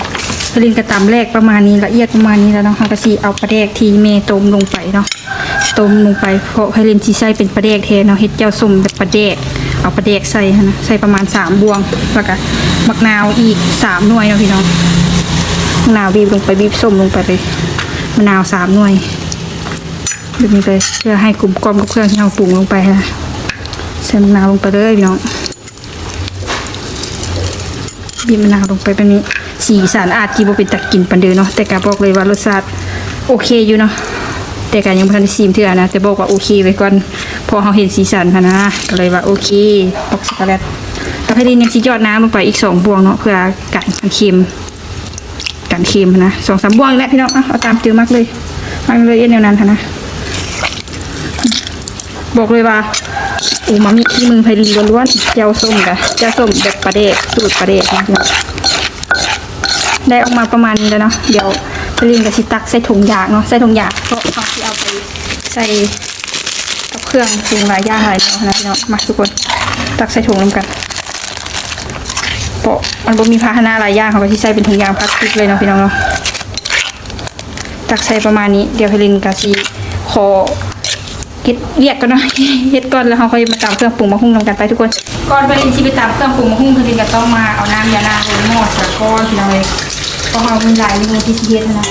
ໄພລິນກໍຕຳແຫຼກປະມານນີ້ ລະອຽດປະມານນີ້ແລ້ວເນາະ, ເຮົາກໍຊິເອົາປາແດກທີ່ແມ່ຕົ້ມລົງໄປເນາະ. ຕົ້ມລົງໄປ ເພາະໄພລິນຊິໃຊ້ເປັນປາແດກແທນເນາະ, ເຮັດແຈ່ວສົ້ມແບບປາແດກ ເອົາປາແດກໃສ່ຫັ້ນນະ, ໃສ່ປະມານສາມບ່ວງ ແລ້ວກະໝາກນາວອີກສາມໜ່ວຍເນາະພີ່ນ້ອງ. ໝາກນາວບີບລົງໄປ ບີບສົ້ມລົງໄປເລີຍ, ໝາກນາວສາມໜ່ວຍ. ແບບນີ້ເລີຍ ເພື່ອໃຫ້ກົມກ່ອມກັບເຄື່ອງທີ່ເຮົາປຸງລົງໄປຫັ້ນນະ. ໃສ່ໝາກນາວລົງໄປເລີຍພີ່ນ້ອງ. ບີບໝາກນາວລົງໄປແບບນີ້ ສີສັນອາດຊິບໍ່ເປັນຕາກິນປານໃດເນາະ ແຕ່ກະບອກເລີຍວ່າລົດຊາດໂອເຄຢູ່ເນາະ. ແຕ່ກະຍັງບໍ່ທັນໄດ້ຊີມເທື່ອນະ ແຕ່ບອກວ່າໂອເຄໄວ້ກ່ອນ ເພາະເຮົາເຫັນສີສັນຫັ້ນນະ ກະເລີຍວ່າໂອເຄ. ອອກຊັອກໂກແລັດ ແລ້ວໄພລິນຍັງຊິຢອດນ້ຳລົງໄປອີກສອງບ່ວງເນາະ ເພື່ອກັນມັນເຄັມ ກັນເຄັມຫັ້ນນະ ສອງສາມບ່ວງນີ້ແຫຼະພີ່ນ້ອງ. ເອົາ ເອົາຕາມໃຈມັກເລີຍ ມັກເລີຍ ເຮັດແນວນັ້ນຫັ້ນນະ. ບອກເລີຍວ່າອູມາມິ ຝີມືໄພລິນລ້ວນໆ. ແຈ່ວສົ້ມກະ ແຈ່ວສົ້ມແບບປາແດກ ສູດປາແດກນະພີ່ນ້ອງ. ໄດ້ອອກມາປະມານນີ້ແລ້ວເນາະ ດຽວໄພລິນກະຊິຕັກໃສ່ຖົງຢາງເນາະ ໃສ່ຖົງຢາງ ເພາະເຮົາຊິເອົາໄປໃສ່ກັບເຄື່ອງປຸງຫຼາຍຢ່າງຫຼາຍແນວຫັ້ນນະພີ່ນ້ອງ. ມາທຸກຄົນ ຕັກໃສ່ຖົງນຳກັນ ເພາະມັນບໍ່ມີພາຫະນະຫຼາຍຢ່າງ ເຮົາກະຊິໃສ່ເປັນຖົງຢາງພລາສຕິກເລີຍເນາະພີ່ນ້ອງເນາະ. ຕັກໃສ່ປະມານນີ້ ດຽວໄພລິນກະຊິຂໍເຮັດວຽກກ່ອນເນາະ ເຮັດກ່ອນ ແລ້ວເຮົາຄ່ອຍມາຕຳເຄື່ອງປຸງໝາກຫຸ່ງນຳກັນ ໄປທຸກຄົນ. ກ່ອນໄພລິນຊິໄປຕຳເຄື່ອງປຸງໝາກຫຸ່ງ ໄພລິນກະຕ້ອງມາເອົານ້ຳຢານາງລົງໝໍ້ສາກ່ອນພີ່ນ້ອງເອີຍ ເພາະເຮົາມີຫຼາຍເມນູທີ່ຊິເຮັດຫັ້ນນະ.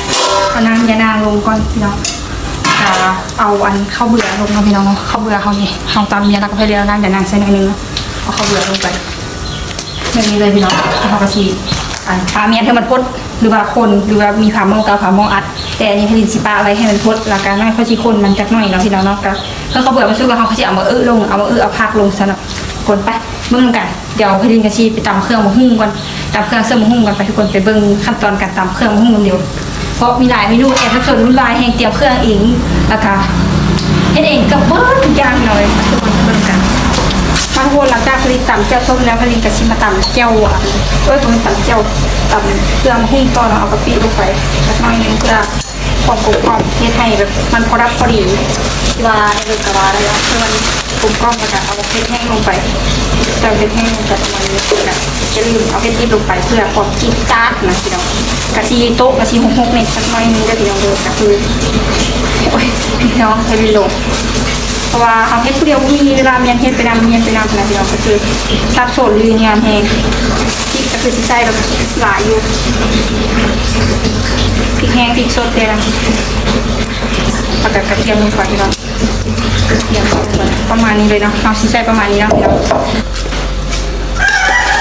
ເອົານ້ຳຢານາງລົງກ່ອນພີ່ນ້ອງ ກະເອົາອັນເຂົ້າເບືອລົງເນາະພີ່ນ້ອງເນາະ. ເຂົ້າເບືອເຮົານີ້ ເຮົາຕຳຢານາງ ແລ້ວກະໄພລິນເອົານ້ຳຢານາງໃສ່ໜ້ອຍໜຶ່ງເນາະ ເອົາເຂົ້າເບືອລົງໄປ ແບບນີ້ເລີຍພີ່ນ້ອງ. ເຮົາກະຊິ ອັນ ປະມຽນໃຫ້ມັນພົດ ຫຼືວ່າຄົນ ຫຼືວ່າມີຝາໝໍ້ເກົ່າ ຝາໝໍ້ອັດ ແຕ່ອັນນີ້ໄພລິນຊິປະໄວ້ໃຫ້ມັນພົດ ແລ້ວກະນ້ອຍຄ່ອຍຊິຄົນມັນຈັກໜ້ອຍເນາະພີ່ນ້ອງເນາະ. ກະເພື່ອເຂົ້າເບືອມັນສຸກແລ້ວ ເຮົາກະຊິເອົາໝາກອຶລົງ ເອົາໝາກອຶ ເອົາຜັກລົງຊັ້ນເນາະ. ຄົນໄປ ເບິ່ງນຳກັນ ດຽວໄພລິນກະຊິໄປຕຳເຄື່ອງໝາກຫຸ່ງກ່ອນ ຕຳເຄື່ອງເຊິ່ງໝາກຫຸ່ງກ່ອນ ໄປທຸກຄົນ ໄປເບິ່ງຂັ້ນຕອນການຕຳເຄື່ອງໝາກຫຸ່ງນຳເດີ. ເພາະມີຫຼາຍເມນູ ແອບສັບສົນວຸ່ນວາຍແຮງ ຕຽມເຄື່ອງເອງ ແລ້ວກະເຮັດເອງເກືອບເບິດທຸກຢ່າງເລີຍ ມາທຸກຄົນເບິ່ງກັນ. ມາທຸກຄົນ ຫຼັງຈາກໄພລິນຕຳແຈ່ວສົ້ມແລ້ວ ໄພລິນກະຊິມາຕຳແຈ່ວ ເອີຍ ບໍ່ແມ່ນຕຳແຈ່ວ ຕຳເຄື່ອງໝາກຫຸ່ງຕໍ່ເນາະ. ເອົາກະປິລົງໄປຈັກໜ້ອຍໜຶ່ງ ເພື່ອຄວາມກົມກ່ອມ ເຮັດໃຫ້ແບບມັນພໍດັບພໍດີ ທີ່ວ່າໄດ້ເລີຍກະວ່າໄດ້ ເພື່ອມັນກົມກ່ອມ. ແລ້ວກະເອົາເຜັດແຫ້ງລົງໄປ ໃສ່ເຜັດແຫ້ງລົງໄປປະມານນີ້ ແລ້ວກະຢ່າລືມເອົາເຜັດດິບລົງໄປ ເພື່ອຄວາມ ຈັດຈ້ານນະພີ່ນ້ອງ. ກະຊິໂຕະ ກະຊິຫົກໆ ນິດ ຈັກໜ້ອຍໜຶ່ງເດີພີ່ນ້ອງເດີ. ກະຄື ໂອ້ຍ ພີ່ນ້ອງ ໄພລິນລົງ ເພາະວ່າເຮົາເຮັດຜູ້ດຽວ ບໍ່ມີເວລາ ມີຫຍັງເຮັດໄປນຳ ມີຫຍັງໄປນຳນະພີ່ນ້ອງ. ກະຄືສັບສົນຢູ່ໃນງານແຮງ ພິກກະຄືຊິໃສ່ແບບຫຼາຍຢູ່ ພິກແຫ້ງ ພິກສົດເດ້ນະ. ແລ້ວກະກະທຽມລົງໄປພີ່ນ້ອງ ກະທຽມລົງໄປປະມານນີ້ເລີຍເນາະ. ເຮົາຊິໃສ່ປະມານນີ້ເນາະພີ່ນ້ອງ.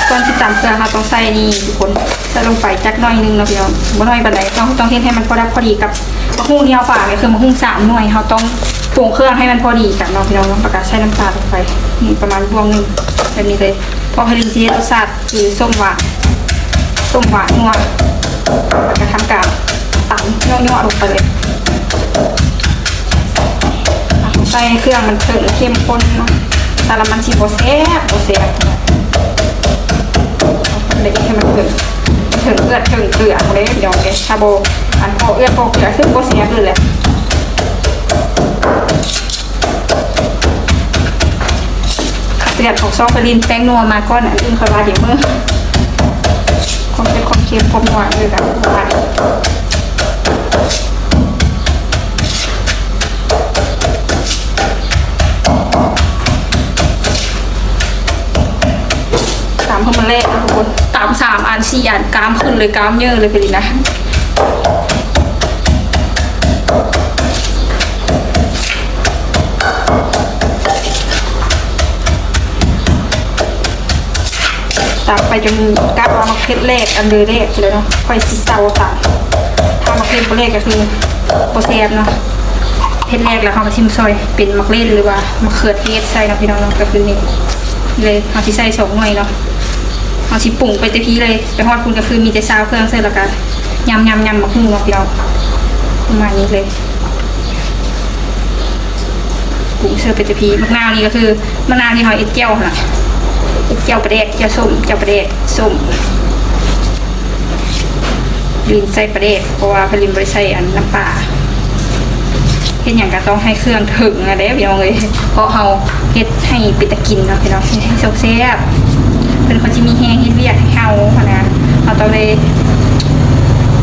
ກ່ອນຊິຕຳເຄື່ອງ ເຮົາຕ້ອງໃສ່ນີ້ທຸກຄົນ ໃສ່ລົງໄປຈັກໜ້ອຍໜຶ່ງເນາະພີ່ນ້ອງ ບໍ່ໜ້ອຍປານໃດ. ເຮົາຕ້ອງເຮັດໃຫ້ມັນພໍດັບພໍດີກັບໝາກຫຸ່ງທີ່ເຮົາຝາກ ກະຄືໝາກຫຸ່ງສາມໜ່ວຍ ເຮົາຕ້ອງປຸງເຄື່ອງໃຫ້ມັນພໍດີກັນເນາະພີ່ນ້ອງເນາະ. ແລ້ວກະໃສ່ນ້ຳຕານລົງໄປ ນີ້ປະມານບ່ວງໜຶ່ງ ແບບນີ້ເລີຍ ເພາະໄພລິນຊິເຮັດລົດຊາດ ຄືສົ້ມຫວານ ສົ້ມຫວານນົວ ແລ້ວກະທຳການຕຳຍົວະໆລົງໄປເລີຍ. ໃສ່ເຄື່ອງມັນເຖິງເຂັ້ມຂຸ້ນເນາະ ແຕ່ລະມັນຊິບໍ່ແຊບ ບໍ່ແຊບ. ລະເອີດໃຫ້ມັນເຖິງ ເຖິງເລືອດເຖິງເກືອເລີຍພີ່ນ້ອງເອີຍ. ຖ້າບໍ່ ອັນ ພໍເລືອດພໍເກືອ ຄືບໍ່ແຊບເລີຍແຫຼະ. ຂະເຕືອນຂອງຊ່ອງໄພລິນ ແປ້ງນົວມາກ່ອນ ອັນອື່ນຄ່ອຍວ່າດຽວເບິ່ງ. ຄວາມເຜັດ ຄວາມເຄັມ ຄວາມນົວ ເອີ ກະວ່າ ຕຳໃຫ້ມັນແຫຼກເນາະທຸກຄົນ ຕຳສາມອັນສີ່ອັນ ກ້າມຂຶ້ນເລີຍ ກ້າມເຍີເລີຍໄພລິນນະ. ຕຳໄປຈົນກະວ່າໝາກເຜັດແຫຼກອັນເດີແຫຼກພຸ້ນແຫຼະເນາະ ຄ່ອຍຊິເຊົາຕຳ. ຖ້າໝາກເຜັດບໍ່ແຫຼກກະຄືບໍ່ແຊບເນາະ. ເຜັດແຫຼກແລ້ວເຮົາກະຊິມາຊອຍເປັນໝາກເລັ່ນ ຫຼືວ່າມະເຂືອເທດໃສ່ເນາະພີ່ນ້ອງເນາະ. ກະຄືນີ້ເລີຍ ເຮົາຊິໃສ່ສອງໜ່ວຍເນາະ. ເຮົາຊິປຸງໄປແຕ່ພີ້ເລີຍ ໄປຮອດພຸ້ນກະຄືມີແຕ່ຊາວເຄື່ອງໃສ່ ແລ້ວກະ ຍຳໆໆ ໝາກຫຸ່ງເນາະພີ່ນ້ອງ ປະມານນີ້ເລີຍ. ປຸງເສີບໄປແຕ່ພີ້ ໝາກນາວນີ້ກະຄືໝາກນາວທີ່ເຮົາເຮັດແຈ່ວຫັ້ນລະ ເຮັດແຈ່ວປາແດກ ແຈ່ວສົ້ມ ແຈ່ວປາແດກສົ້ມ. ລິນໃສ່ປາແດກ ເພາະວ່າໄພລິນບໍ່ໄດ້ໃສ່ອັນນ້ຳປາ. ເຮັດຫຍັງກະຕ້ອງໃຫ້ເຄື່ອງເຖິງຫັ້ນແຫຼະພີ່ນ້ອງເອີຍ ເພາະເຮົາເຮັດໃຫ້ເປັນຕາກິນເນາະພີ່ນ້ອງ ເຮັດໃຫ້ແຊບໆ ເພິ່ນຄ່ອຍຊິມີແຮງເຮັດວຽກໃຫ້ເຮົາຫັ້ນນະ. ເຮົາຕ້ອງໄດ້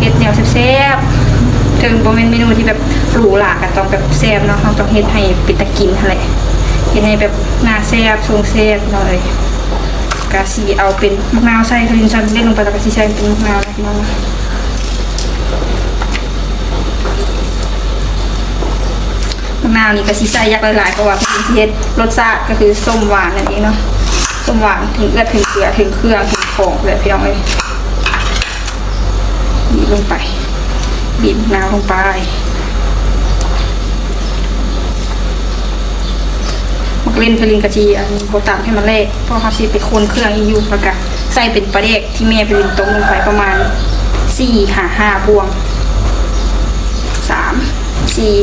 ເຮັດແນວແຊບໆ ເຖິງບໍ່ແມ່ນເມນູທີ່ແບບຫຼູຫຼາ ກະຕ້ອງແບບແຊບເນາະ. ເຮົາຕ້ອງເຮັດໃຫ້ເປັນຕາກິນຫັ້ນແຫຼະ ເຮັດໃຫ້ແບບໜ້າແຊບ ຊົງແຊບພີ່ນ້ອງເອີຍ. ກະຊິເອົາເປັນໝາກນາວໃສ່ ໄພລິນຊອຍເລັກລົງໄປ ແລ້ວກະຊິໃສ່ເປັນໝາກນາວນະພີ່ນ້ອງ. ໝ ນາວນີ້ກໍຊິໃສ່ຢ່າງຫຼາຍໆ ເພາະວ່າເພິ່ນຊິເຮັດລົດຊາດກໍຄືສົ້ມຫວານນັ້ນເອງເນາະ ສົ້ມຫວານ ເຖິງເອືອດ ເຖິງເກືອ ເຖິງເຄື່ອງ ເຖິງຂອງແຫຼະ ພີ່ນ້ອງເອີຍ. ບີບລົງໄປ ບີບນາວລົງໄປ. ໝາກເລັ່ນ ໄພລິນກໍຊິ ອັນ ບໍ່ຕຳໃຫ້ມັນແຫຼະ ເພາະເຮົາຊິໄປຄົນເຄື່ອງອີກຢູ່ ແລ້ວກະໃສ່ເປັນປາແດກທີ່ແມ່ໄພລິນຕົ້ມລົງໄປປະມານສີ່ຫາຫ້າບ່ວງ ສາມ ສີ່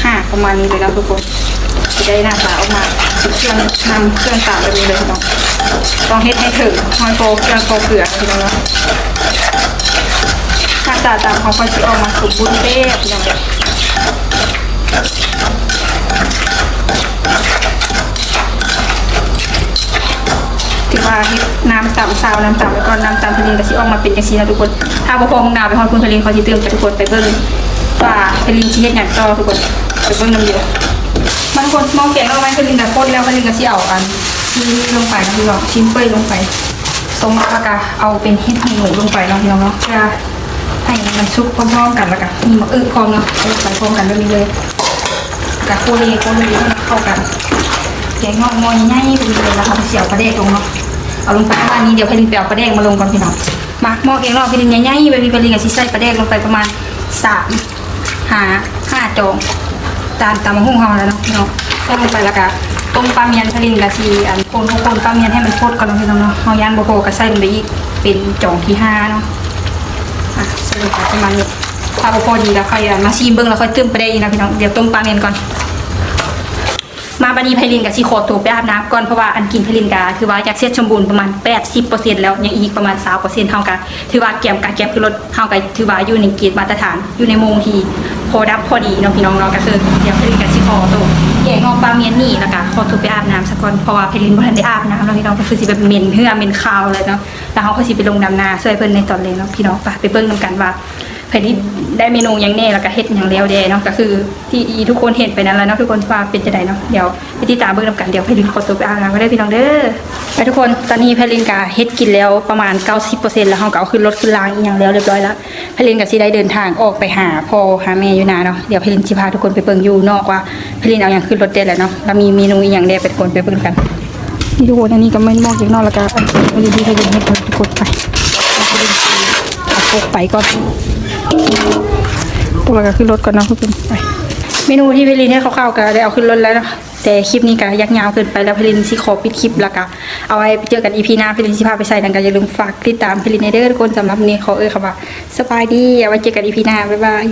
ຫ້າ ປະມານນີ້ເລີຍເນາະທຸກຄົນ. ຊິໄດ້ໜ້າຕາອອກມາເປັນເຄື່ອງນຳເຄື່ອງຕາມແບບນີ້ເລີຍເນາະ. ຕ້ອງເຮັດໃຫ້ເຖິງ ຮອຍພໍເຄື່ອງພໍເກືອພີ່ນ້ອງເນາະ. ໜ້າຕາຕາມຂອງຂ້ອຍຊິອອກມາສົມບູນແບບພີ່ນ້ອງເອີຍ. ຖືວ່າເຮັດນ້ຳຕຳ ຊາວນ້ຳຕຳໄວ້ກ່ອນ. ນ້ຳຕຳໄພລິນກໍຊິອອກມາເປັນຈັ່ງຊີ້ນະທຸກຄົນ. ຖ້າບໍ່ພໍໝາກນາວໄປຮອດພຸ້ນ ໄພລິນຂໍຊິຕື່ມໃຫ້ທຸກຄົນໄປເບິ່ງວ່າໄພລິນຊິເຮັດຫຍັງຕໍ່ທຸກຄົນ. ໄປເບິ່ງນຳດຽວ. ມາທຸກຄົນ ໝໍ້ແກງໜໍ່ໄມ້ໄພລິນກໍຄົນແລ້ວ ໄພລິນກໍຊິເອົາອັນຊີ້ນລົງໄປເນາະ ພີ່ນ້ອງ ຊີ້ນເປື່ອຍລົງໄປ ຕົ້ມ ແລ້ວກໍເອົາເປັນເຫັດຫູໜູລົງໄປເນາະ ພີ່ນ້ອງເນາະ ເພື່ອ ໃຫ້ມັນສຸກພ້ອມໆກັນ ແລ້ວກະມີໝາກອຶພ້ອມເນາະ ເອົາໄປພ້ອມກັນແບບນີ້ເລີຍ ກະໂຄເລໂຄເລໃຫ້ມັນເຂົ້າກັນ. ແກງໜໍ່ໝໍ້ໃຫຍ່ໆ ເປັນເລີຍ ແລ້ວເຮົາກໍຊິເອົາປາແດກລົງເນາະ ເອົາລົງໄປປະມານນີ້. ດຽວໄພລິນໄປເອົາປາແດກມາລົງກ່ອນພີ່ນ້ອງ. ມາ ໝໍ້ແກງໜໍ່ໄພລິນໃຫຍ່ໆ ແບບນີ້ ໄພລິນກໍຊິໃສ່ປາແດກລົງໄປປະມານສາມຫາຫ້າຈອງ ຕາມ ຕາມໝາກຫຸ່ງເຮົາຫັ້ນແຫຼະເນາະ ພີ່ນ້ອງ. ໃສ່ລົງໄປ ແລ້ວກະຕົ້ມປາມຽນ ໄພລິນກໍຊິ ອັນ ຄົນໆ ປາມຽນໃຫ້ມັນຟົດກ່ອນເນາະ ພີ່ນ້ອງເນາະ. ເຮົາຢ້ານບໍ່ພໍກໍໃສ່ລົງໄປອີກ ເປັນຈອງທີຫ້າເນາະ. ອ່ະ ໃສ່ລົງໄປປະມານນີ້ ຖ້າບໍ່ພໍດີແລ້ວຄ່ອຍ ມາຊີມເບິ່ງ ແລ້ວຄ່ອຍຕື່ມປາແດກອີກເນາະ ພີ່ນ້ອງ. ດຽວຕົ້ມປາມຽນກ່ອນ. ມາບາດນີ້ໄພລິນກໍຊິຂໍຕົວໄປອາບນ້ຳກ່ອນ ເພາະວ່າອັນກິນໄພລິນກໍຖືວ່າຢາກເສັດສົມບູນປະມານແປດສິບເປີເຊັນແລ້ວ ຍັງອີກປະມານຊາວເປີເຊັນ ເຮົາກໍຖືວ່າກຽມການກຽມຄືລົດ ເຮົາກໍຖືວ່າຢູ່ໃນເກນມາດຕະຖານ ຢູ່ໃນໂມງທີ່ພໍດັບພໍດີເນາະ ພີ່ນ້ອງເນາະ. ກໍຄືດຽວໄພລິນກໍຊິຂໍຕົວແກງໜໍ່ປາມຽນນີ້ ແລ້ວກໍຂໍຕົວໄປອາບນ້ຳສາກ່ອນ ເພາະວ່າໄພລິນບໍ່ທັນໄດ້ອາບນ້ຳເນາະ ພີ່ນ້ອງ ກໍຄືຊິແບບເໝັນເຫື່ອເໝັນຄາວເລີຍເນາະ. ແລ້ວເຮົາກໍຊິໄປລົງດຳນາຊ່ວຍເພິ່ນໃນຕອນແລງເນາະ ພີ່ນ້ອງ. ໄປ ໄປເບິ່ງນຳກັນວ່າ ໄພລິນໄດ້ເມນູຫຍັງແດ່ ແລ້ວກະເຮັດຫຍັງແລ້ວແດ່ເນາະ ກະຄືທີ່ອີ່ທຸກຄົນເຫັນໄປນັ້ນລະເນາະ ທຸກຄົນວ່າເປັນຈັ່ງໃດເນາະ. ດຽວໄປຕິດຕາມເບິ່ງນຳກັນ. ດຽວໄພລິນຂໍຕົວໄປອາບນ້ຳກ່ອນເດີພີ່ນ້ອງເດີ. ໄປທຸກຄົນ ຕອນນີ້ໄພລິນກະເຮັດກິນແລ້ວປະມານເກົ້າສິບເປີເຊັນແລ້ວ ເຮົາກະເອົາຂຶ້ນລົດຂຶ້ນລາງອີ່ຫຍັງແລ້ວຮຽບຮ້ອຍລະ. ໄພລິນກະຊິໄດ້ເດີນທາງອອກໄປຫາພໍ່ຫາແມ່ຢູ່ນາເນາະ. ດຽວໄພລິນຊິພາທຸກຄົນໄປເບິ່ງຢູ່ນອກວ່າໄພລິນເອົາຫຍັງຂຶ້ນລົດແດ່ແລ້ວເນາະ ລະມີເມນູອີ່ຫຍັງແດ່ ໄປທຸກຄົນໄປເບິ່ງນຳກັນ. ນີ້ທຸກຄົນ ອັນນີ້ກໍແມ່ນໝໍ້ແກງເນາະ ແລ້ວກໍອັນທີ່ໄພລິນເຮັດໃຫ້ທຸກຄົນໄປ ເອົາປົກໄປກ່ອນ ປົກແລ້ວກໍຂຶ້ນລົດກ່ອນເນາະທຸກຄົນ. ໄປ ເມນູທີ່ໄພລິນເຮັດຄ່າວໆກໍໄດ້ເອົາຂຶ້ນລົດແລ້ວເນາະ ແຕ່ຄລິບນີ້ກໍຢາກຍາວເກີນໄປແລ້ວ ໄພລິນຊິຂໍປິດຄລິບ ແລ້ວກໍເອົາໄວ້ໄປເຈີກັນອີພີໜ້າ ໄພລິນຊິພາໄປໃສນັ້ນ ກໍຢ່າລືມຝາກຕິດຕາມໄພລິນແດ່ເດີທຸກຄົນ. ສຳລັບມື້ນີ້ຂໍເອີ່ຍຄຳວ່າສະບາຍດີ ເອົາໄວ້ເຈີກັນອີພີໜ້າ ບາຍບາຍ.